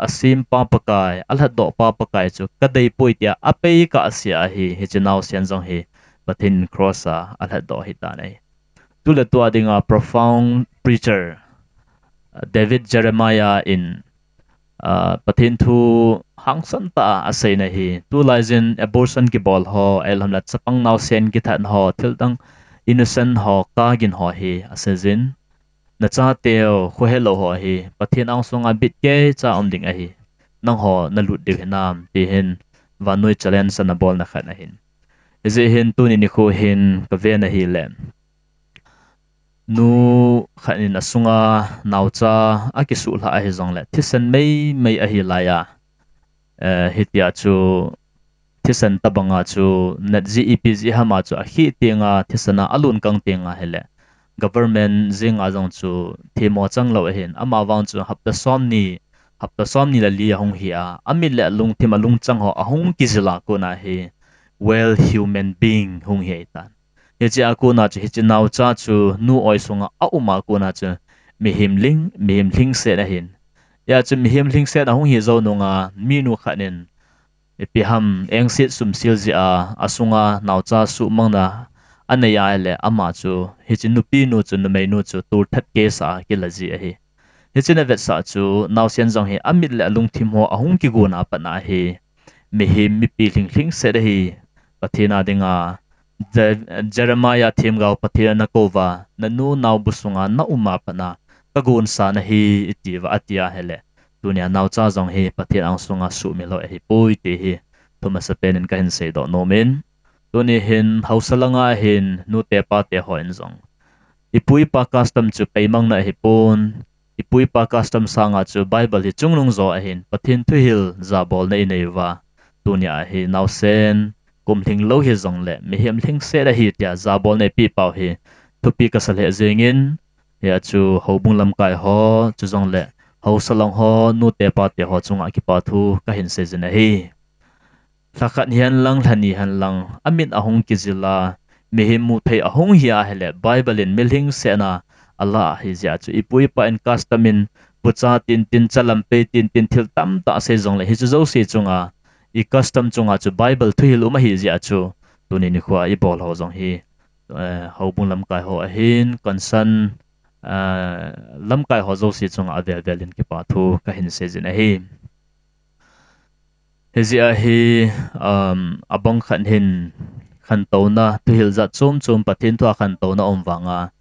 asempa Pakai, alhatdohpa Pakai chu kadeipoi tia apeikah sea ahi, hiche naosen jong hi Pathen in cross a alhatdoh ahitan ahi. Tuletua dinga profound preacher David Jeremiah in, ah, Pathen thu hangsan tah a aseina hi, tulaiyin abortion kibol ho, ahiloule chapang naosen kithat ho, thildang innocent ho kagin ho hi aseijin, nachateu khohelou ho hi Pathen angsunga bitkeicha um ding ahi, nangho nalut diu hinam, ti hin vannoi challenge anabolna khat ahin. Hijeh hin tuni nikho hin kaven ahile, nu khat in asunga naocha akisuhlhah ahijongle, thisan meimei ahi laiya, eh, hitia chu thisan tobanga chu natjeh ipi jeh hama chu akhih tenga thisan a alungkang tenga hile, government jenga jong chu themmo changlou ahin, amavang chu hapta somni, hapta somni le li ahung hi a, amit le alungthim alungchang ho ahung kijil a kona hi well human being hung hi ahitan. Hichea kona chu hiche naocha chu nu oi sunga auma kona chu mihem ling, mihem lhingset ahin. Hia chu mihem lhingset ahung hijou nunga minu khat in ipi ham engset sumsel jeh a asunga naocha suhmangna anei ahile, ama chu hiche nupinu chu, numeinu chu tolthat case a kila ji ahi. Hiche navetsah chu naosen jong hi amit le alungthim ho ahung kigona patna hi mihem mipi lhing lhingset ahi. Pathen a dinga Je-, Jeremiah themgao Pathen in akou uva, nanu naobu sunga nauma patna kagonsa nahi itiuva atia hile, tunia naocha jong hi Pathen angsunga suhmil lou ahipoi ti hi thumasapen in kahin seidoh nomin, tuni hin haosa langa hin nute pate hon jong ipu ipa custom chu peimangna ahipon, ipu ipa custom sanga chu Bible hi chungnung jo ahin, Pathen thuhil jabolna inei uva, tunia hi naosen kum lhinglou hijongle mihem lhingset ahi tia jabolna eipeh pau hi thupi kasa lheh jengin, hia chu houbung lamkai ho chujongle haosa lang ho, nute pate ho chunga kipa thu kahin seijin ahi. Lhakhat hihen lang, lhani hihen lang, amit ahung kijil a, mihem muthei ahung hi ahile, Bible in milhingsetna ala ahijeh a chu ipu ipa in custom in, pucha tintin, chalampei tintin, thil tamtah asei jongle hiche jouse chunga, icustom chunga chu Bible thuhil um ahijeh a chu tuni nikhoa ibol ho jong hi, eh, houbung lamkai ho ahin, concern, eh, lamkai ho jouse chunga avel vel in kipa thu kahin seijin ahi. Hijeh a hi, um, abang khat hin khantouna, thuhil jat chom chom, Pathen thua khantouna um vanga,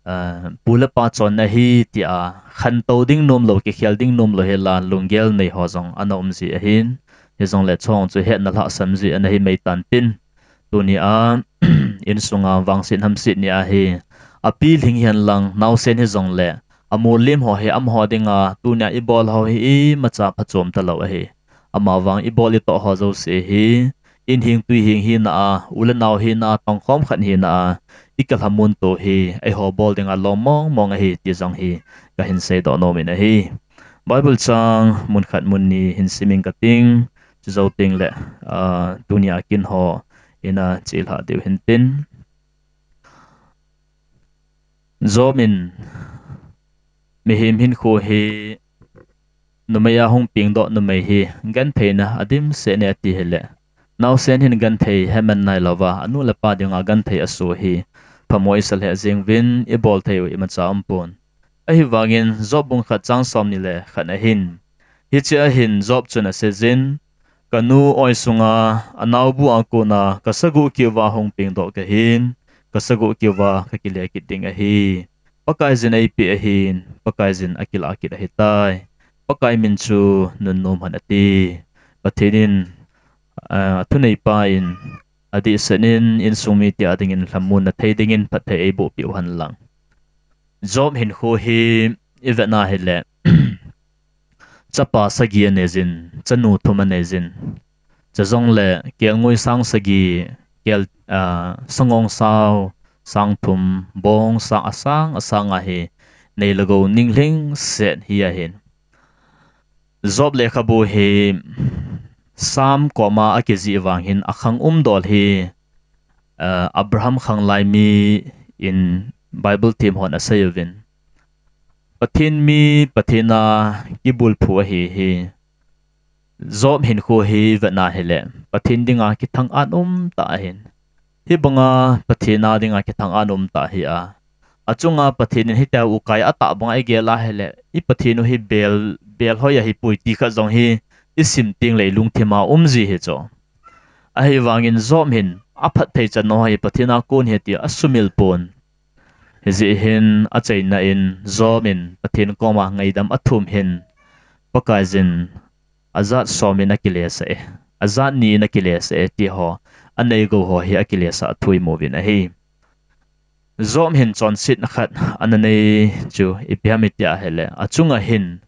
uh, pu le pa chonna ahi tia khantou ding nomlou, kikhel ding nomlou hila lunggel nei ho jong ana um ji ahin, hijongle chong chu hetna lhahsam ji ana hi maitan tin, tunia insunga vangset hamset nia hi, api lhing hihen lang, naosen hijongle, amolem ho hi amaho dinga tunia ibol ho hi imacha phachom talou ahi. Amavang ibol itoh ho jouse hi, in hing tui hing hina a, u le nao hina a, tongkhom khat hina a, ikilhamon to hi eiho bol dinga lom mong mong ahi ti jong hi kahin seidoh nomin ahi. Bible chang mun khat mun ni hin simin kating, chujou tengle, ah, tunia kin ho ina chelhah diu hintin. Job in mihem hinkho hi numei a hung pengdoh numei hi gentheina adimset e ati hile, naosen hin genthei heman nailouva, anu le pa dinga genthei asoh hi phamo isa lheh jenguvin, ibol thei u imacha umpon. Ahivangin Job bung khat chang somni le khat ahin, hichea hin Job chun aseijin, kanu oi sunga anaobu a kona kasagoh keuva hung pengdoh kahin, kasagoh keuva kakile kit ding ahi. Pakaiyin eipeh ahin, Pakaiyin akilah kit ahitai. Pakai min chu nunnom hen ati. Pathen in, ah, athuneipa in, adehset in insung mite a dingin lhamonna thei dingin phatthei eibohpeh u henlang. Job hinkho hi ivet na hile, chapa sagi aneijin, chanu thum aneijin, chujongle kelngoi sang sagi, kel, ah, sangong sao, sang thum, bong sang, asang, asang ahi, nei le gou ning lhingset hi ahin. Job lekhabu hi Psalm koma akijih vang hin akhang umdol hi, ah, Abraham khanglai mi in Bible thiem hon asei uvin. Pathen mi, Pathen a kibulphu ahi hi. Job hinkho hi vetna hile, Pathen dinga kithang-at um tah ahin. Hibanga Pathen a dinga kithang-at um tah hi a, achunga Pathen in hitia ukai atah banga igel a hile, i Pathen u hi bel, bel hoi ahipoi ti khat jong hi isim tengle ilungthim a um ji hi chu. Ahivangin Job hin aphatthei chan ho hi Pathen a kon ahi tia asumil pon. Hijeh hin achaina in Job in Pathen koma ngaidam athum hin, Pakaiyin ajat som in akilesah e, ajat ni in akilesah e ti ho, anei gou ho hi akilesah thu imu uvin ahi. Job hin chonsetna khat ana nei chu ipi ham iti ahile, achunga hin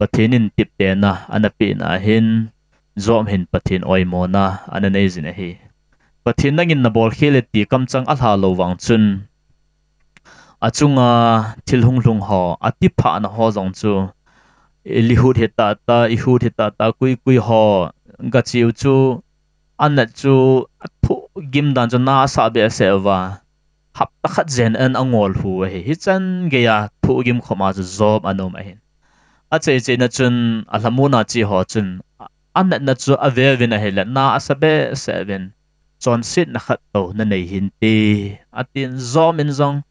Pathen in tiptena ana pehna hin, Job hin Pathen oimona ana nei jin ahi. Pathen nangin nabol khel e ti kamchang alha lou vang chun, achunga thil hunglhung ho, atiphahna ho jong chu, ilihut hitata, ihut hitata, kuikui ho, gache u chu, anat chu, athohgim dan chu na asah behseh uva, hapta khat jen in angol hu ahi. Hichan geiya thohgim khoma chu Job ana um ahin. Achaichaina chun, alhamuna che ho chun, anatna chu aveuvin ahile, na asa behseh uvin, chonsetna khat tou nanei hinte, atin. Job in jong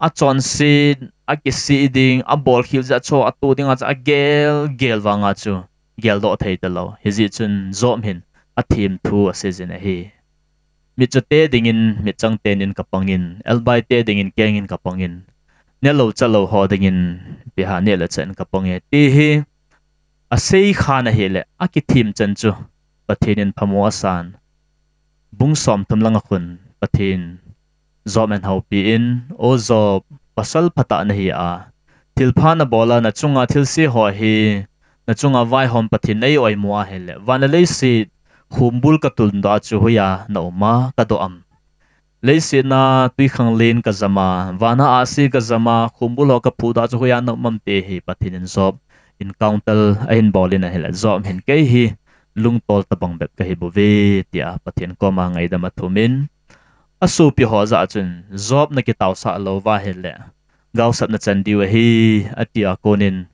achonset, akisih ding, abolkhel jeh a chu atoh dinga chu agel, gel vanga chu geldoh thei talou. Hijeh chun Job hin athim thu aseijin ahi. Mitchote dingin mitchang ten in kapangin, elbaite dingin kengin kapangin, nelou chalou ho dingin ipi ham neh le chah in kapange, ti hi asei khan ahile, akithim chan chu Pathen in phamo asan. Bung somthum langa khun Pathen Job in houpi in, O Job, pasal phatah nahi a, thilpha nabol a, nachunga thilse ho hi, nachunga vaihom Pathen in ei oimo ahile, van le leiset khombul katuldoh a chu hoiya naum a, kadoh am? Leiset a twikhanglen kajam a, vana ahsi kajam a, khombul ho kaphudoh a chu hoiya naum am ti hi Pathen in Job encounter ahin bol in ahile, Job hin kei hi lungtol tabang bep kahi bouve, tia Pathen koma ngaidam athum in, asopi ho jah a chun, Job nakitaosah lou uva ahile, gaosap nachan diu ahi, atia konin,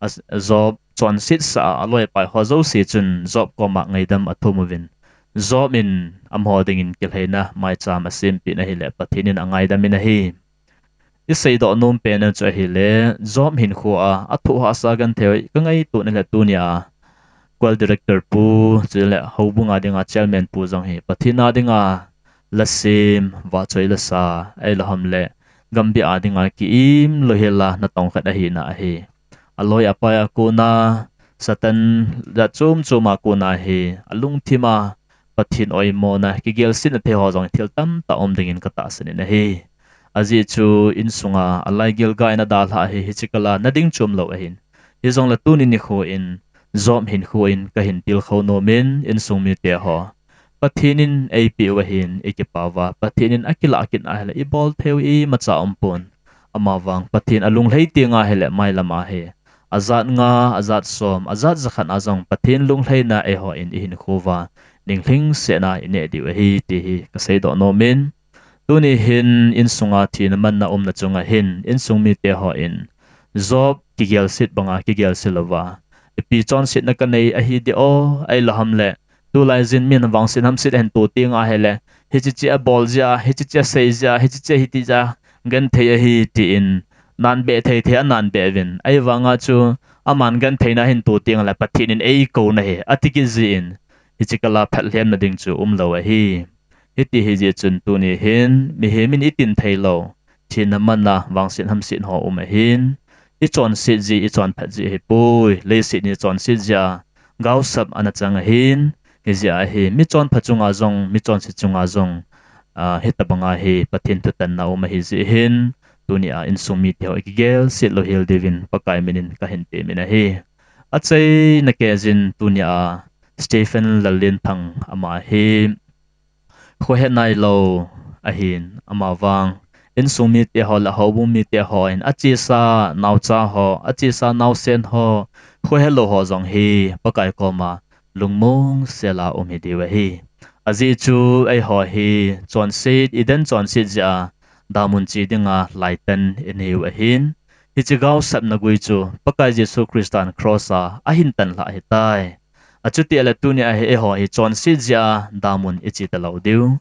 a, Job chonsetsah a, aloi apai ho jouse chun Job koma ngaidam athum uvin, Job in amaho dingin kilhaina maicham asempeh in ahile, Pathen in angaidam in ahi. Iseidoh nom pen chu ahile, Job hinkho a athoh hahsa genthei kangaito in ahile, tunia choir director pu, chule houbung a dinga chairman pu jong hi Pathen a dinga lasem, vahchoi lasa, ahilou ham le gambih a dinga ki-im louhel a natong khat ahina ahi. Aloi apai a kona, Satan jat chom chom a kona hi alungthim a Pathen oimona, kigelsetna thei ho jong thil tamtah um dingin katahsan in ahi. Ajeh chu insunga alaigil gai in adalhah hi, hiche kal a nading chom lou ahin. Hijongle tuni nikho in Job hinkho in kahin tilkhou nom in, insung mite ho, Pathen in eipeh u ahin ikipah uva, Pathen in akilah kit ahile ibol thei u imacha umpon. Amavang Pathen alunglhai teng ahile mailam a hi ajat nga, ajat som, ajat jakhat a jong Pathen lunglhaina eihon ihinkho uva ning lhingset a ineh diu ahi ti hi kaseidoh nom in, tuni hin insunga thina manna umna chunga hin insung mite hon Job kigelset banga kigelset louva, ipi chonsetna kanei ahi dih o, ahilou ham le tulai jin min vangset hamset ahin to teng ahile, hiche che abol jeh a, hiche che asei jeh a, hiche che hiti jeh a genthei ahi tin, nanbeh thei thei ananbeh uvin. Ahivanga chu aman gentheina ahin to teng le Pathen in eikouna ahi, ati kit jeh in, hiche kal a phatlhemna ding chu umlou ahi. Hiti hijeh chun tuni hin mihem in itin theilou thina manna vangset hamset ho um ahin, ichonset jeh, ichonphat jeh ahipoi, leiset in ichonset jeh a gaosap ana chang ahin, hijeh a hi michonpha chunga jong, michonse chunga jong, ah, hitobanga hi Pathen thutanna um ahi jeh hin, tunia insung mite ho ikigelset louhel diuvin Pakai min in kahin temin ahi. Achaina keiyin tunia Stephen Lallenthang ama hi khohe nailou ahin, amavang insung mite ho le houbung mite hon achesa naocha ho, achesa naosen ho, khohelou ho jong hi Pakai koma lungmong sela um hi diu ahi. Ajeh chu eiho hi chonset, Eden chonset jeh a damun che dinga laitan inei u ahin, hiche gaosapna gui chu Pakai Jesu Christan cross a ahin tanlhah ahitai. Achuti ahile tunia hi eiho hi chonset jeh a damun iche talou diu.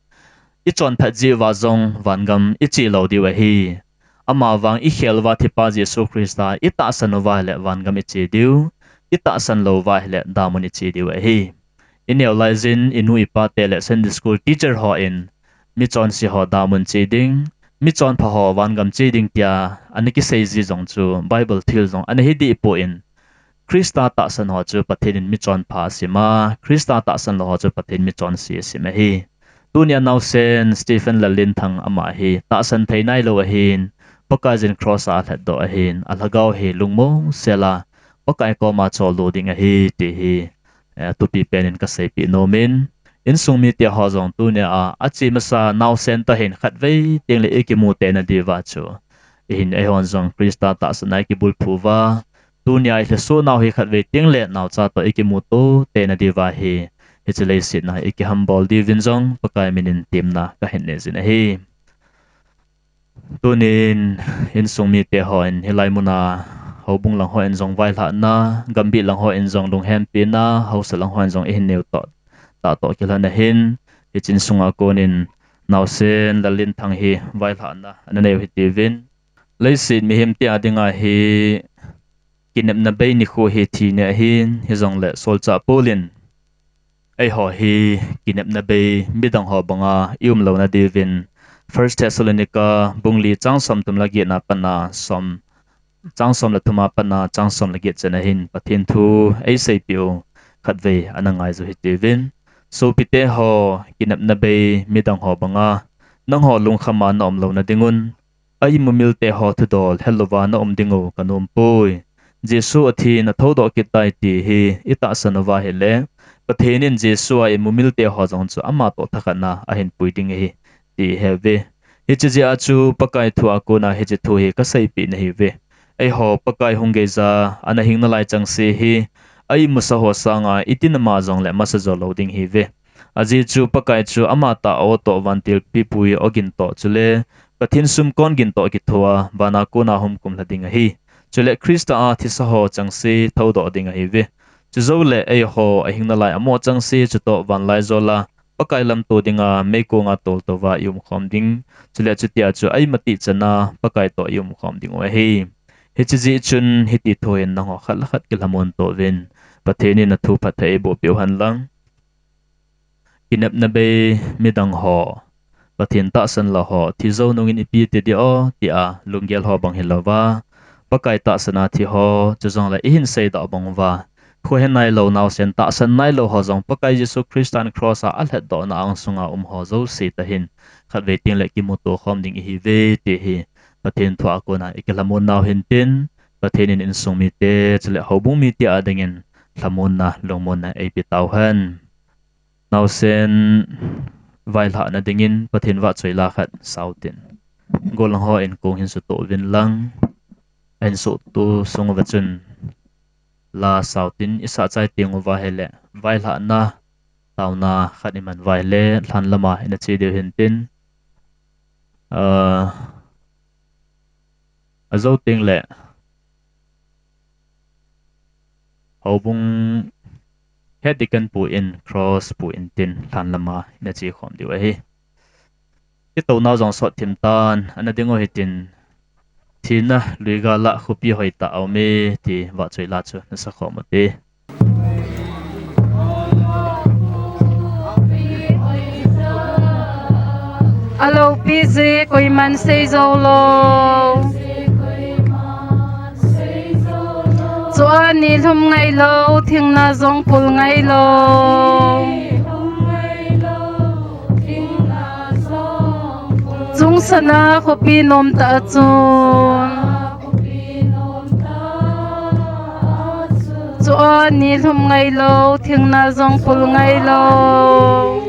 Ichonphat jeh uva jong vangam iche lou diu ahi. Amavang ikhel uva thipa Jesu Christa itahsan uva ahile vangam iche diu. Itahsan lou uva ahile damun iche diu ahi. Ineo laijin inu ipa te le Sunday school teacher hon michonse ho damun che ding, michonpha ho vangam che ding tia ana kisei ji jong chu Bible thil jong ana hi dehpoi. Christa tahsan ho chu Pathen in michonpha asem a, Christa tahsan lou ho chu Pathen michonse asem ahi. Tunia naosen Stephen Lalrinthang ama hi tahsan thei nailou ahin, Pakaiyin cross a alhatdoh ahin, alhagao hi lungmong sela Pakai koma choldo ding ahi ti hi, eh, thupi penin kaseipeh nomin. Insung mite ho jong tunia a, ache masa naosen tahen khatvei tengle ikimu tei nadiuva chu ihin, eihon jong Christa tahsan a ikibulphu uva, tunia ilhesoh nau hi khatvei tengle naocha toh ikimuto tei nadiuva hi, hiche leiset a ikihambol diuvin jong Pakai minin temna kahin neijin ahi. Tunin insung mite hon hilai muna houbung lang hon jong vailhahna, gambih lang hon jong lunghempina, haosa lang hon jong ihin neo toh, tahtoh kilhon ahin, hiche insunga konin naosen Lalrinthang hi vailhahna ana neiu hitiuvin. Leiset mihem tia dinga hi kinepna bei nikho hi thi ni ahin, hijongle solchah Paul in eiho hi kinepna bei midang ho banga ium louna diuvin First Thessalonica bung li chang somthum le get na pat a som, chang som le thum a pat a chang som le get chan ahin Pathen thu eiseipeh u khatvei ana ngaiju hitiuvin. Sopite ho, kinepna bei midang ho banga nangho lungkhama naum louna dingun, a-imumilte ho thudol helouva naum dingu kanompoi. Jesu athin athoudoh kit tai ti hi itahsan uva ahile, Pathen in Jesu a-imumilte ho jong chu ama toh thakhatna ahin pui ding ahi ti iheuvin. Hiche jeh a chu Pakai thu a kona hiche thu hi kaseipeh nahiuve. Eiho Pakai hung geija ana hing nalai chengse hi, a-imusa ho sanga itin ama jongle masa jo lou ding ahiuve. Ajeh chu Pakai chu amatah a-o toh vantil pipui ogin toh chule Pathen sumkon gin toh kithoa vana kona humkum lha ding ahi. Chule Christa a thisa ho chengse thoudoh ding ahiuve. Chujoule eiho ahing nalai amo chengse chutoh vanlaijol a Pakai lamto dinga meikonga toltouva iumkhom ding. Chule chutia chu a-imatih chana Pakai toh iumkhom dingu ahi. Hiche jeh chun hiti thu hin nangho khat le khat kilhamon tauvin, Pathen in athu phatthei eiboh peh u henlang. Kinepna bei midang ho, Pathen tahsan lou ho, thijou nungin ipi ti ding o, tia lunggel ho bang hilouva, Pakai tahsan a thi ho, chujongle ihin seidoh bang uva, khohe nailou naosen tahsan nailou ho jong Pakai Jesu Christan cross a alhatdohna angsunga um ho jouse tahin, khatvei tengle kimuto khom ding ihiuve ti hi, Pathen thu a kona ikilhamon nau hintin, Pathen in insung mite, chule houbung mite a dingin lhamonna, lungmonna eipe tauhen. Naosen vailhahna dingin Pathen vahchoi la khat saotin. Gollhang hon kong hin sutoh uvin lang, ahin suhtoh sung uva chun la saotin, isah chai teng uva ahile vailhahna taona khat iman uva ahile lhan lama ina che diu hintin, ah, ajou tengle houbung head deacon pu in cross pu intin lhan lama ina che khom diu ahi. Kitouna jong sot thim tan, ana ding u hitin, thina lui gal a khopi hoitah aume ti vahchoi la chu nasa khom ute. Aloupi jeh koiman seijou lou. Chua ni lhum ngailou, thingna jong pul ngailou. Chungsana khopi nomtah chun. Chua ni lhum ngailou, thingna jong pul ngailou.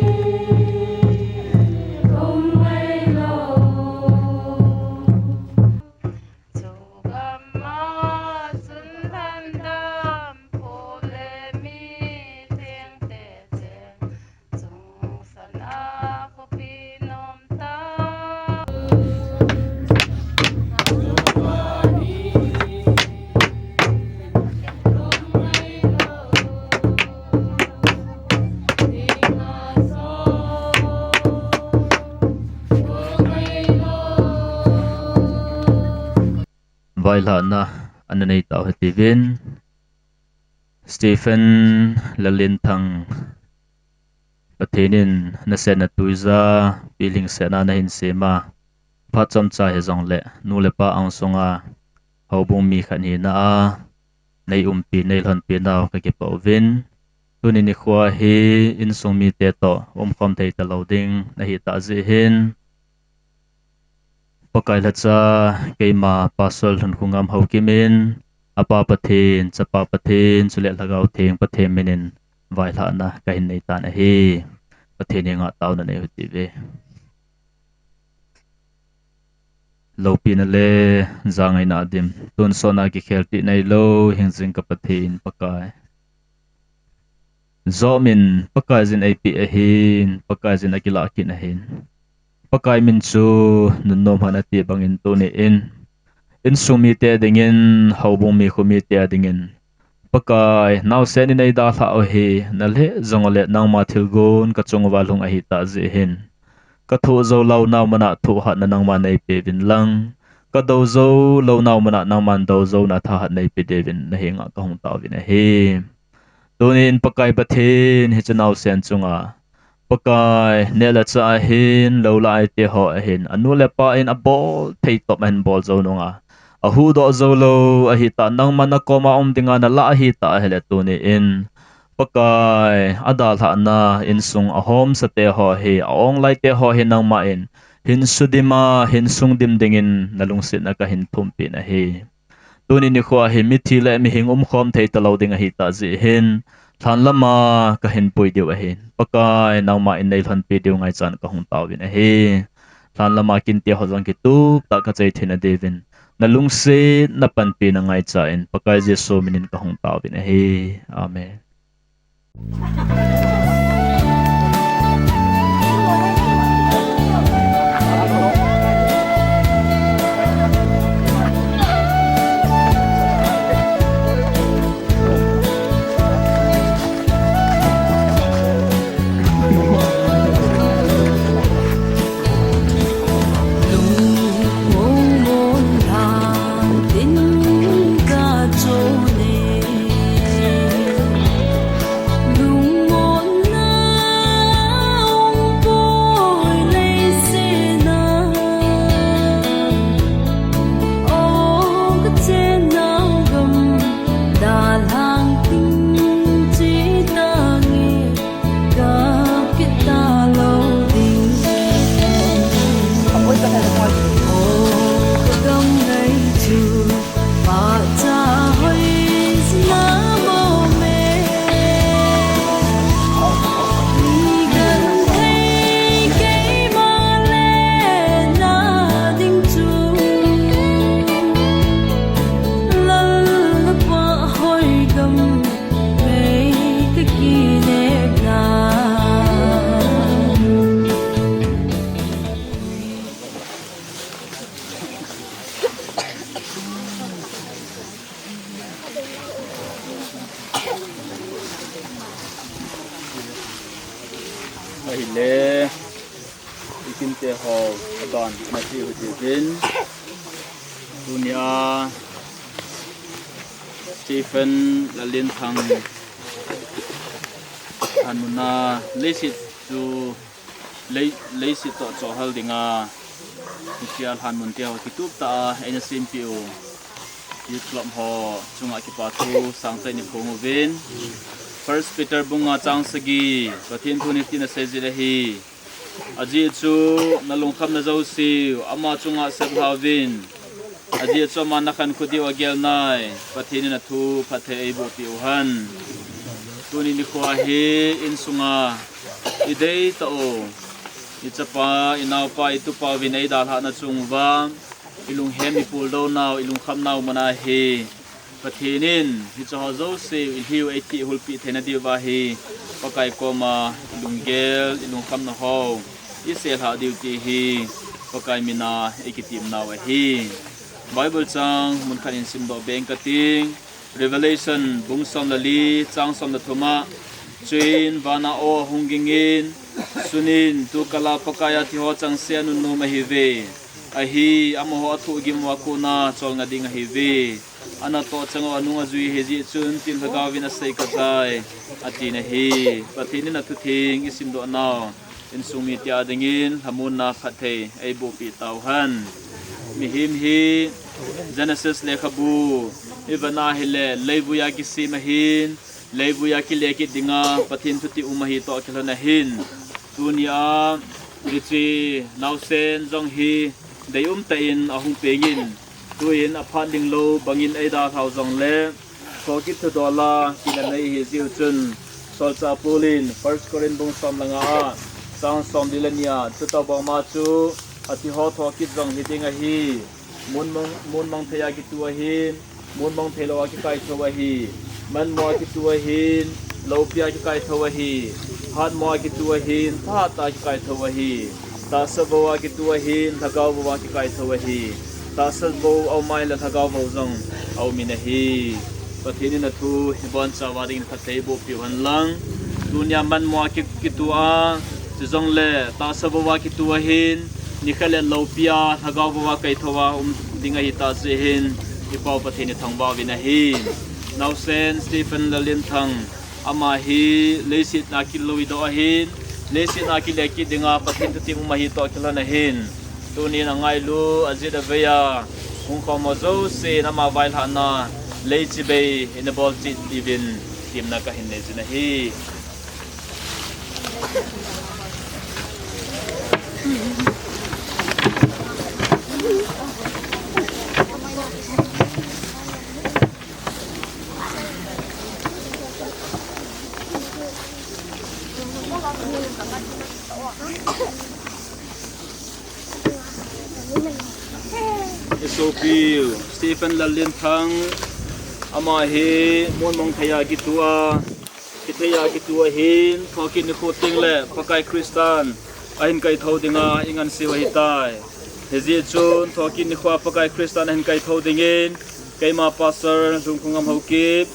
Vailhahna ana nei tau hitiuvin. Stephen Lalinthang, Pathen in nasehna tuija pilhing sehna nahin sem a, phat chomcha hijongle nu le pa angsunga houbung mi khat hina a nei umpi, nei lhonpi nau kakipah uvin. Tuni nikho hi insung mite toh umkhom thei talou ding nahi tah jeh hin, Pakai lhacha keima Pastor Lhunkhungam Haokim in, Apa Pathen, Chapa Pathen, chule Lhagao Theng Pathen minin vailhahna kahin nei tan ahi. Pathen henga taona nei u hitiuve. Loupina le jangaina dim, tonsot a kikhel tih nailou hingjing ka Pathen Pakai. Job in Pakaiyin eipeh ahin, Pakaiyin akilah kit ahin. Pakai min chu nunnom hen ati bangin tuni in, insung mite dingin, houbung mi khu mite dingin, Pakai, naosen in eidalhah u hi, nalheh jongle nangma thilgon kachung uva lhung ahi tah jeh hin, kathoh jou lou nau mana thohhatna nangman neipeuvin lang, kadou jou lou nau mana nangman dou jouna thahat neipe diuvin nahenga kahung taovin ahi. Tuni in Pakai Pathen hiche naosen chunga, Pakai, neh le chah ahin, lou le ai te ho ahin, anu le apa in abol thei tah ahin bol jou nunga, ahuhdoh jou lou ahitah, nangma nakoma um dinga nalah ahitah ahile tuni in, Pakai, adalhahna insung ahomsa te ho hi, a-ong lai te ho hi nangma in hin sudim a, hin sungdim dingin nalungsetna kahin thumpeh nahi. Tuni nikho hi mithi le mihing umkhom thei talou ding ahitah jeh hin, lhan lama kahin pui diu ahin, Pakai, nangma in neilhonpi diu ngaichan kahung taovin ahi. Lhan lama kinte ho jong kitup tah kachai theina diuvin, nalungsetna panpina ngaichan, Pakai Jesu minin kahung taovin ahi. Amen. Ahile, i kinte ho aban na ti u ti vin. Tunia Stephen Lalinthang anuna leiset chu lei, leiset toh chohal dinga, hitia lhan mun te ho kitup tah a eina sempeh u Youth Club ho chunga kipa thu sangtah in i phong uvin. First Peter bung nga chang sagi, Pathen thu in hitin asei jin ahi. Ajeh chu nalungkhamna jouseu ama chunga seplhauvin. Ajeh chu aman nakhankho diu agel nai, Pathen in athu phatthei eiboh peh u hen. Tuni nikho hi insunga i deitah u, i chapa, i naopa, i tupa uvin eidalhahna chung uva, i lunghem i puldou nau, i lungkham nau mun ahi. Pathen in hiche ho jouse i lhiu eithehhulpeh theina diuva hi, Pakai koma i lunggel, i lungkhamna ho i seplhah diu ti hi Pakai mina i kitem nau ahi. Bible chang mun khat in simdoh beng kati. Revelation bung som le li, chang som le thum a, chuin vana aw ahung gingin, sunin, tu kala Pakai a thi ho chengse anunnom ahiuve. Ahi, amaho athoh gim uva kona cholngah ding ahiuve. Anatoh chang uva anung ajui ahi jeh chun, tin Lhagao vin asei kajai, atin ahi. Pathen in athutheng isimdoh nau insung mite a dingin lhamonna phatthei eiboh peh tauhen. Mihem hi Genesis lekhabu ivet a ahile, leivui a kisem ahin, leivui a kile kit dinga Pathen thutep um ahi toh kilhon ahin. Tunia hiche naosen jong hi deium tah in ahung pengin, tuin aphat linglou bangin eidalhau jongle, thokit thudol a kinanei ahi jeh u chun, solchah Paul in First Corinth bung som le nga a, chang somli le ni a, chutobang ma chu, athiho thokit jong hiding ahi. Mun mong, mun mong thei a kitu ahin, mun mong thei lou a kikaithou ahi. Manmo a kitu ahin, loupi a kikaithou ahi. Hatmo a kitu ahin, thahat a kikaithou ahi. Tahsa vou a kitu ahin, lhagao vou a kikaithou ahi. Tahsa vou aum a ahile lhagao vou jong aumin ahi. Pathen in athu ibonchauva dingin phatthei eiboh peh uhen lang. Tunia manmo a ki, kitu a, chujongle tahsa vou a kitu ahin, nikhat le loupi a lhagao vou a kaithou a um ding ahitah jeh hin, i Pa u Pathen ithangvah uvin ahi. Naosen Stephen Lallinthang, ama hi leiset a kiluidoh ahin, leiset a kile kit dinga Pathen thutep um ahi toh kilhon ahin. Tunin angailu, ajet avei a hungkhom ho jousen ama vailhahna lei chibai in abol cheh diuvin temna kahin nei jin ahi. I sopiu Stephen Lallinthang, ama hi mun mong thei a kitu a, kithei a kitu ahin, thokit nikho tengle Pakai Christian ahin kaithou dinga i nganseu ahitai. Hijeh chun thokit nikho a Pakai Christian ahin kaithou dingin, keima Pastor Lhungkhungam Haokip,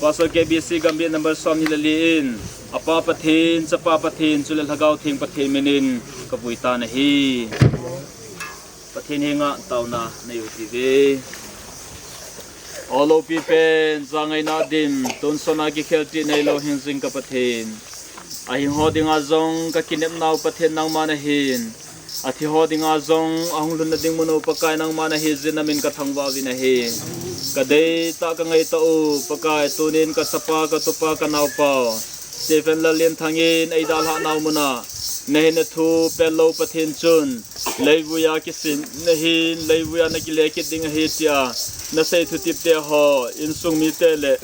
Pastor K B C Gambih number somni le li in, apa Pathen, chapa Pathen, chule Lhagao Theng Pathen minin kavui tan ahi. Pathen henga taona nei u hite. O loupi pen, jangaina dim, tonsot a kikhel tih neilou hingjing ka Pathen. Ahing ho dinga jong kakinepnau Pathen nangma nahin. Athi ho dinga jong ahung lhunna ding mun u Pakai nangma nahi jeh in namin kathangvah uvin ahi. Kadeitah kangaitah u Pakai, tunin kachapa, katupa, kanaopa u Stephen Lallinthang in eidalhah nau muna nahin athu petlou Pathen chun, leivui a kisem nahin, leivui a nakile kit ding ahi tia nasei thutep te ho, insung mite le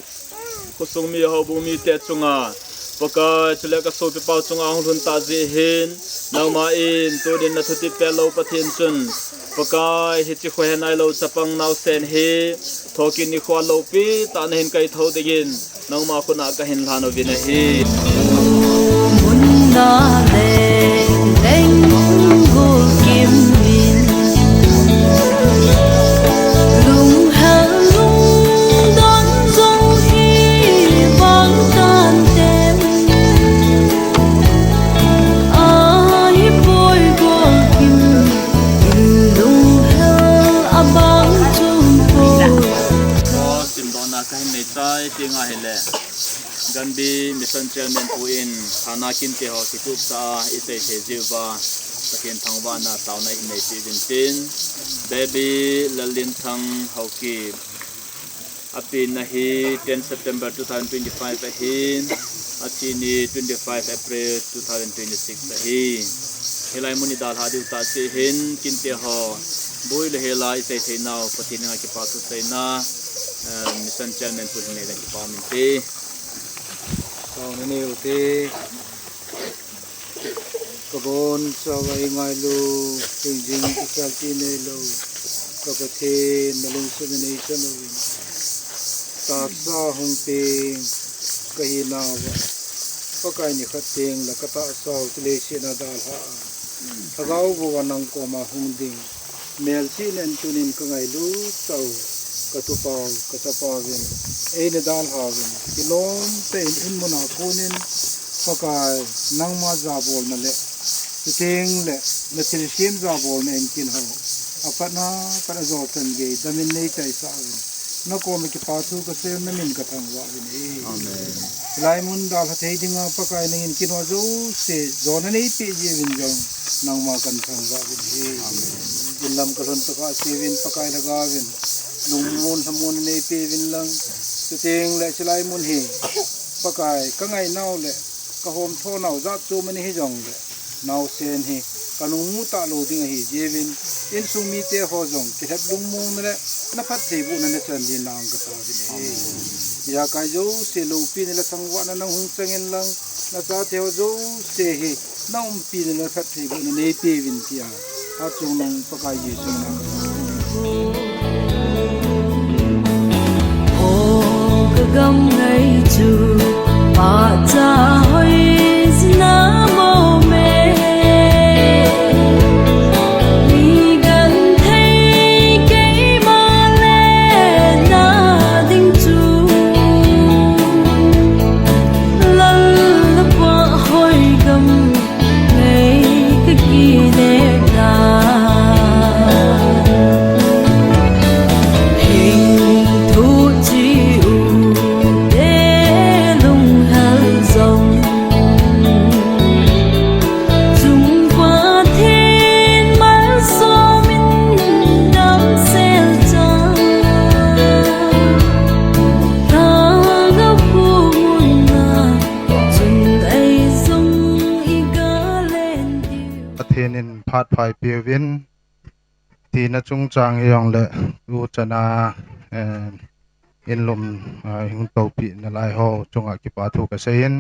khosung mi, houbung mite chunga Pakai, chule kasopi pau chunga hung lhun tah jeh hin, nangma in tunin nathutep petlou Pathen chun, Pakai, hiche khohe nailou chapang naosen hi thokit nikho a loupi tah nahin kaithou dingin, nangma khut a kahin lhan uvin ahi. Munna leng leng gulkim in, lunghel lungdon jong hi vang tante. Ahipoi gulkim in, lunghel abang chumpoi. Simdohna kahin nei chai teng ahile, Gambih Mission Chairman pu in thana kinte ho kitup tah a isei thei jeh uva Pathen thangvahna taona ihin neipeh uvin tin, Baby Lallinthang Haokip, apenna hi ten September two thousand twenty-five ahin, athi ni twenty-five April two thousand twenty-six ahi. Hilai mun idalhah diu tah jeh hin kinte ho boi le hela isei theinau Pathen henga kipa thuseina, eh, Mission Chairman pu hin neile kipa um inte. Taona nei u hite. Kabonchauva ingailu, hingjing kikhel tih neilou ka Pathen, nalungsetna neichan uvin, tahsa hung peng kahinauva, Pakai, nikhat tengle katahsa u chule leiset a dalhah a, lhagao vou a nang koma hung ding melchihna in tunin kangailut tah u, katupa u, kachapa uvin, eina dalha uvin, kilom tah in in mun a konin, Pakai, nangma jabolna le Chuteng le, na thilsem jabolna in kin ho, aphatna, phatna jo chan gei, damin nei chaisah uvin. Na koma kipa thu kasei, na min kathangvah uvin ahi. Amen. Hilai mun dalha thei dinga Pakai nangin kin ho jouse, jona neipeh jeh uvin jong, nangma kathangvah uvin ahi. Amen. Inlam kalhun tokah seuvin Pakai lhagao vin. Lungmon lhamon neipeh uvin lang. Chuteng le hilai mun hi, Pakai kangai nau le, kahom tho nau jat chu mani hijong le, naosen hi kanung mu talou ding ahi jeh uvin, insung mite ho jong kilhep lungmon le, na phattheibohna nachan din nang kataovin ahi. Amen. Ijakai jouse loupina le thangvahna nahung changin lang, nachate ho jouse hi na umpina le phattheibohna neipeh uvin tia, achung nung Pakai Jesu min a O ka gam ngai chu, pahcha hoi jina mo me. Mi genthei keima le na ding chu, Lal na pahhoi gam nei ka kinepna. Hing thu chi u te lunghel jong, chung Pathen malsom in damsel cha. Thanga phu mun a chun ei jong i ga len diu. Pathen in phat pha eipeh uvin, tina chungchang hijongle, tuchan a, eh, inlum, eh, hung toupeh nalai ho chunga kipa thu kasei in,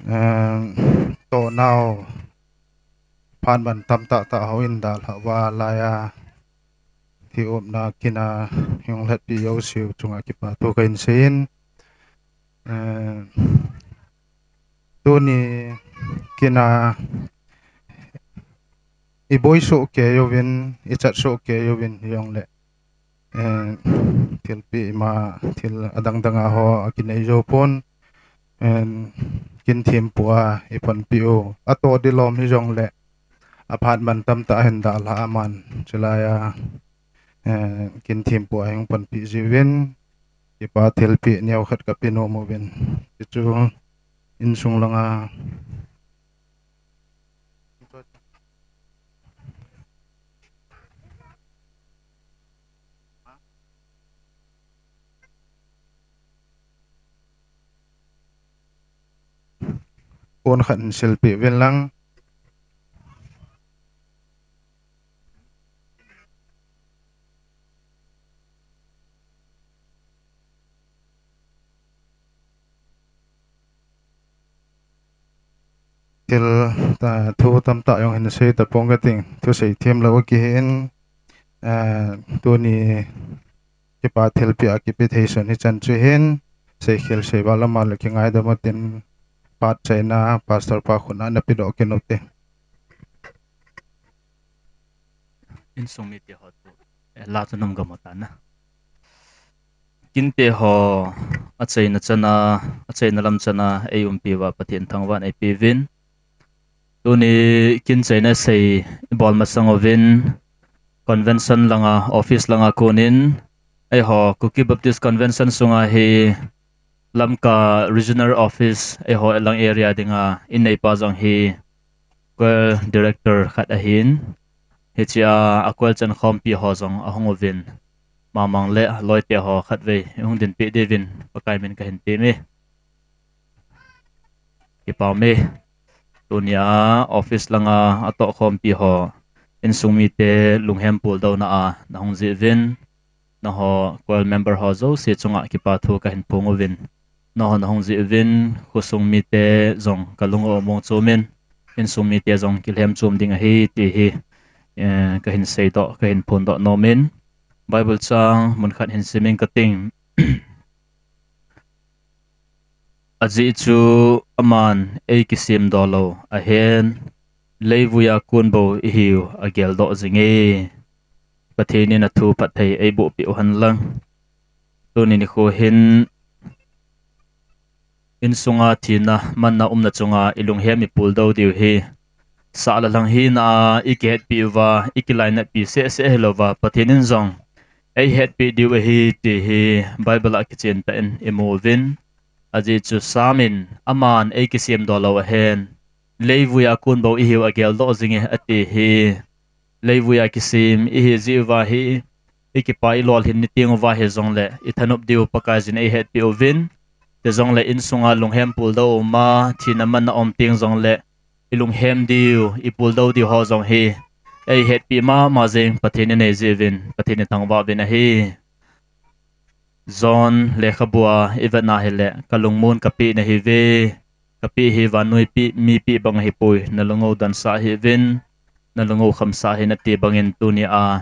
eh, toh nau phat man tamtah tah houin dalha uva laiya, thi umna kin a hung lhatpeh jouse u chunga kipa thu kahin sei in, eh, tuni kin a i boi soh kei uvin, i chat soh kei uvin hijongle, eh, thilpeh ima, thil adang dang a ho akinei jou pon, eh, kin thempu a i panpi u. Atoh dilom hijongle, aphat man tamtah ahin dalha aman, chulaiya, eh, kin thempu a hung panpi jiuvin, kipa thilpeh neo khat kape nom uvin. Hichu insung langa Phone khat in silpeh uvin lang. Thil, ta, thu tamtah jong hin sei tapong kating, thusei themlou akihin, eh, tuni kipa thilpeh a kipe thei sun hichan chu hin, seikhel seival lama le kingaidam utin, phat chaina Pastor pa khut a napedoh kit ute. Insung mite ho chu, eh, la chu nam gam u tan na. Kinpeh ho achaina chan a, achaina lam chan a eiumpi uva Pathen thangvahna eipe uvin. Tuni kin chaina sei ibol masang uvin, convention langa, office langa konin, eiho Kuki Baptist Convention sunga hi Lamka Regional Office, eiho lang area dinga inneipa jong hi choir director khat ahin, hichea choir chankhompi ho jong ahung uvin, mamang le loite ho khatvei hung dinpeh diuvin Pakai min kahin temme. Kipah e. Tunia office langa atohkhompi ho, insung mite lunghem puldouna a nahung jeh uvin, nangho choir member ho jouse chunga kipa thu kahin phong uvin, nangho nahung jeh uvin, khosung mite jong kalung u mong chomin, insung mite jong kilhem chom ding ahi ti hi, eh, kahin seidoh, kahin phondoh nomin, Bible chang mun khat hin simin kating. Ajeh chu aman eikisemdoh lou ahin, leivuia kon bou ihiu ageldoh jinge. Pathen in athu phatthei eibohpeh u henlang. Tuni nikho hin insunga thina manna umna chunga ilunghem ipuldo diu hi sahlam hina a i kihetpi uva, i kilainatpi sehseh hilouva, Pathen in jong ei hetpi diu ahi ti hi Bible a kichen tah in i mu uvin. Ajeh chu Sam in aman ei kisem doh lou ahen, leivui a kon bou i hiu a geldoh jing e ati hi. Leivui a kisem i hi jeh uva hi, i kipa i lolhin ni teng uva hijongle, i thanop diu Pakaiyin ei hetpi uvin. Chujongle insunga lunghem puldou uma, thina manna um teng jongle, i lunghem diu, i puldou diu ho jong hi ei hetpi mama jing Pathen i nei jeh uvin, Pathen i thangvah uvin ahi. John lekhabua i vet na hile, ka lungmon ka peh nahiuve, ka peh hi vannoi peh, mi peh bang ahipoi, na lungou dansah hih uvin, na lungou khamsah hih in ati bangin tunia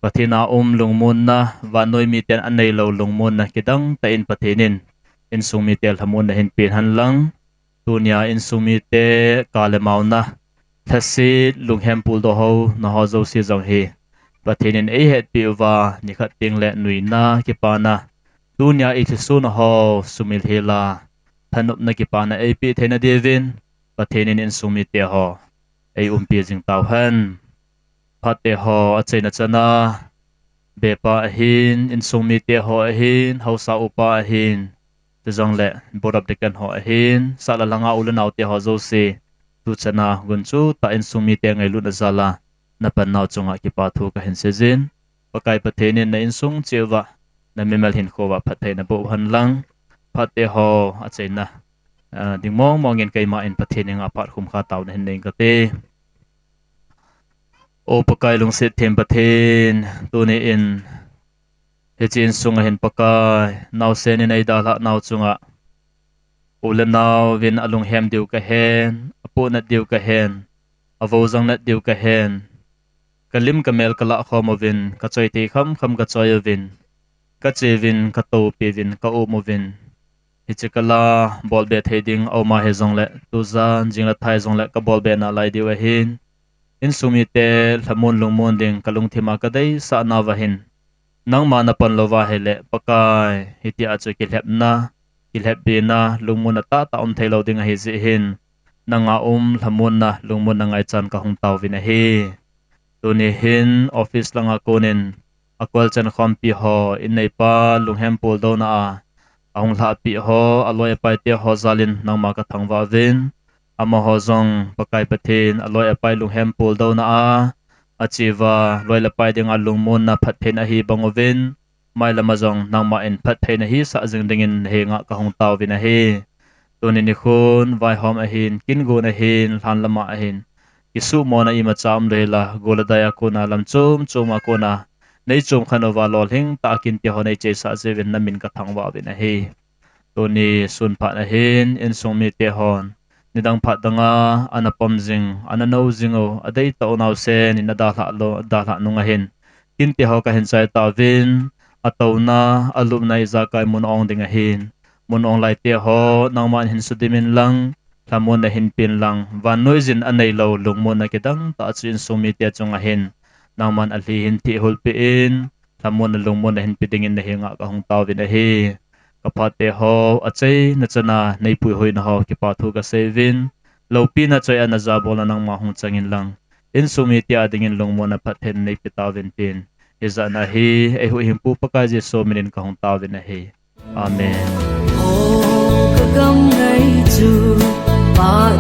Pathen a um lungmonna, vannoi miten anei lou lungmonna kidang tah in Pathen in insung mite lhamonna hin pen hen lang. Tunia insung mite ka le mauna, lhaset lunghem puldou ho, nangho jouse jong hi Pathen in ei hetpi uva, nikhat teng le nuina kipana, tunia i thisun ho sumil hela, thanopna kipana ei peh theina diuvin, Pathen in insung mite ho ei umpi jing tauhen. Phat teho achaina chana, bepa ahin, insung mite ho ahin, haosa upa ahin, chujongle Board of Deacon ho ahin, sahlam langa u le nao te ho jouse, tuchana gunchu tah insung mite ngailutna jal a, na pan nau chunga kipa thu kahin seijin. Pakai Pathen in na insung cheh uva, na mimal hinkho uva phattheina boh hen lang. Phat teho achaina, ah, ding mong mong in keima in Pathen henga phat khum kha taona hin nei inge kati. O Pakai lungset them Pathen, tuni in hiche insung a hin Pakai, naosen in eidalhah nau chunga, u le nao vin alunghem diu kahen, apohnat diu kahen, avou jang nat diu kahen, ka lim ka mel ka lah khom uvin, ka choi thei kham kham ka choi uvin, ka che uvin, ka toupi uvin, ka um uvin. Hiche kala bolbe thei ding aum a hijongle, tujan jing le thai jongle ka bolbe nalai diu ahin. Insung mite lhamon lungmon ding ka lungthim a ka deisah nauva hin, nangma na pan louva ahile, Pakai, hitia chu kilhepna, kilhepbina, lungmonna tahtah um thei lou ding ahi jeh hin, nanga um lhamonna, lungmonna ngaichan kahung taovin ahi. Tuni hin office langa konin, akol chan khompi ho, in neipa lunghem puldouna a, ahung lhahpi ho, aloi apai te ho jalin nangma kathangvah uvin. Amaho jong Pakai Pathen, aloi apai lunghem puldouna a, ache uva, loi le pai dinga lungmonna phattheina ahi bang uvin, mailam a jong nangma in phattheina hisah jing dingin nahenga kahung taovin ahi. Tuni nikhon, vaihom ahin, kin gon ahin, lhan lama ahin, kisumona imacha umlou hela, gol le dai a kona, lam chom chom a kona, nei chom khen uva lolhing tah a kin te ho nei cheisah jeh uvin namin kathangvah uvin ahi. Tuni sun phat ahin, insung mite hon, nidang phat danga, ana pom jing, ana nou jing u, adei tah u naosen in adalhah lou, dalhah nung ahin, kin te ho kahin chai tauvin, atouna, alupna ijakai mun ong ding ahin, mun ong lai te ho, nangman hin sudim in lang, lhamon nahin pen lang, vannoi jin anei lou, lungmonna kidang tah chu insung mite chunga hin, nangman alhi hin thihhulpeh in, lhamonna lungmonna hin pe dingin nahenga kahung taovin ahi. Kaphat te ho, achaina chana, nei puihoina ho, kipa thu kasei uvin, loupina choi a najabolna nangma hung chang in lang, insung mite a dingin lungmonna phattheina nei pe taovin tin, hijat na hi, eihuhhingpu Pakai Jesu minin kahung taovin ahi. Amen. O ka gam ngai chu, pa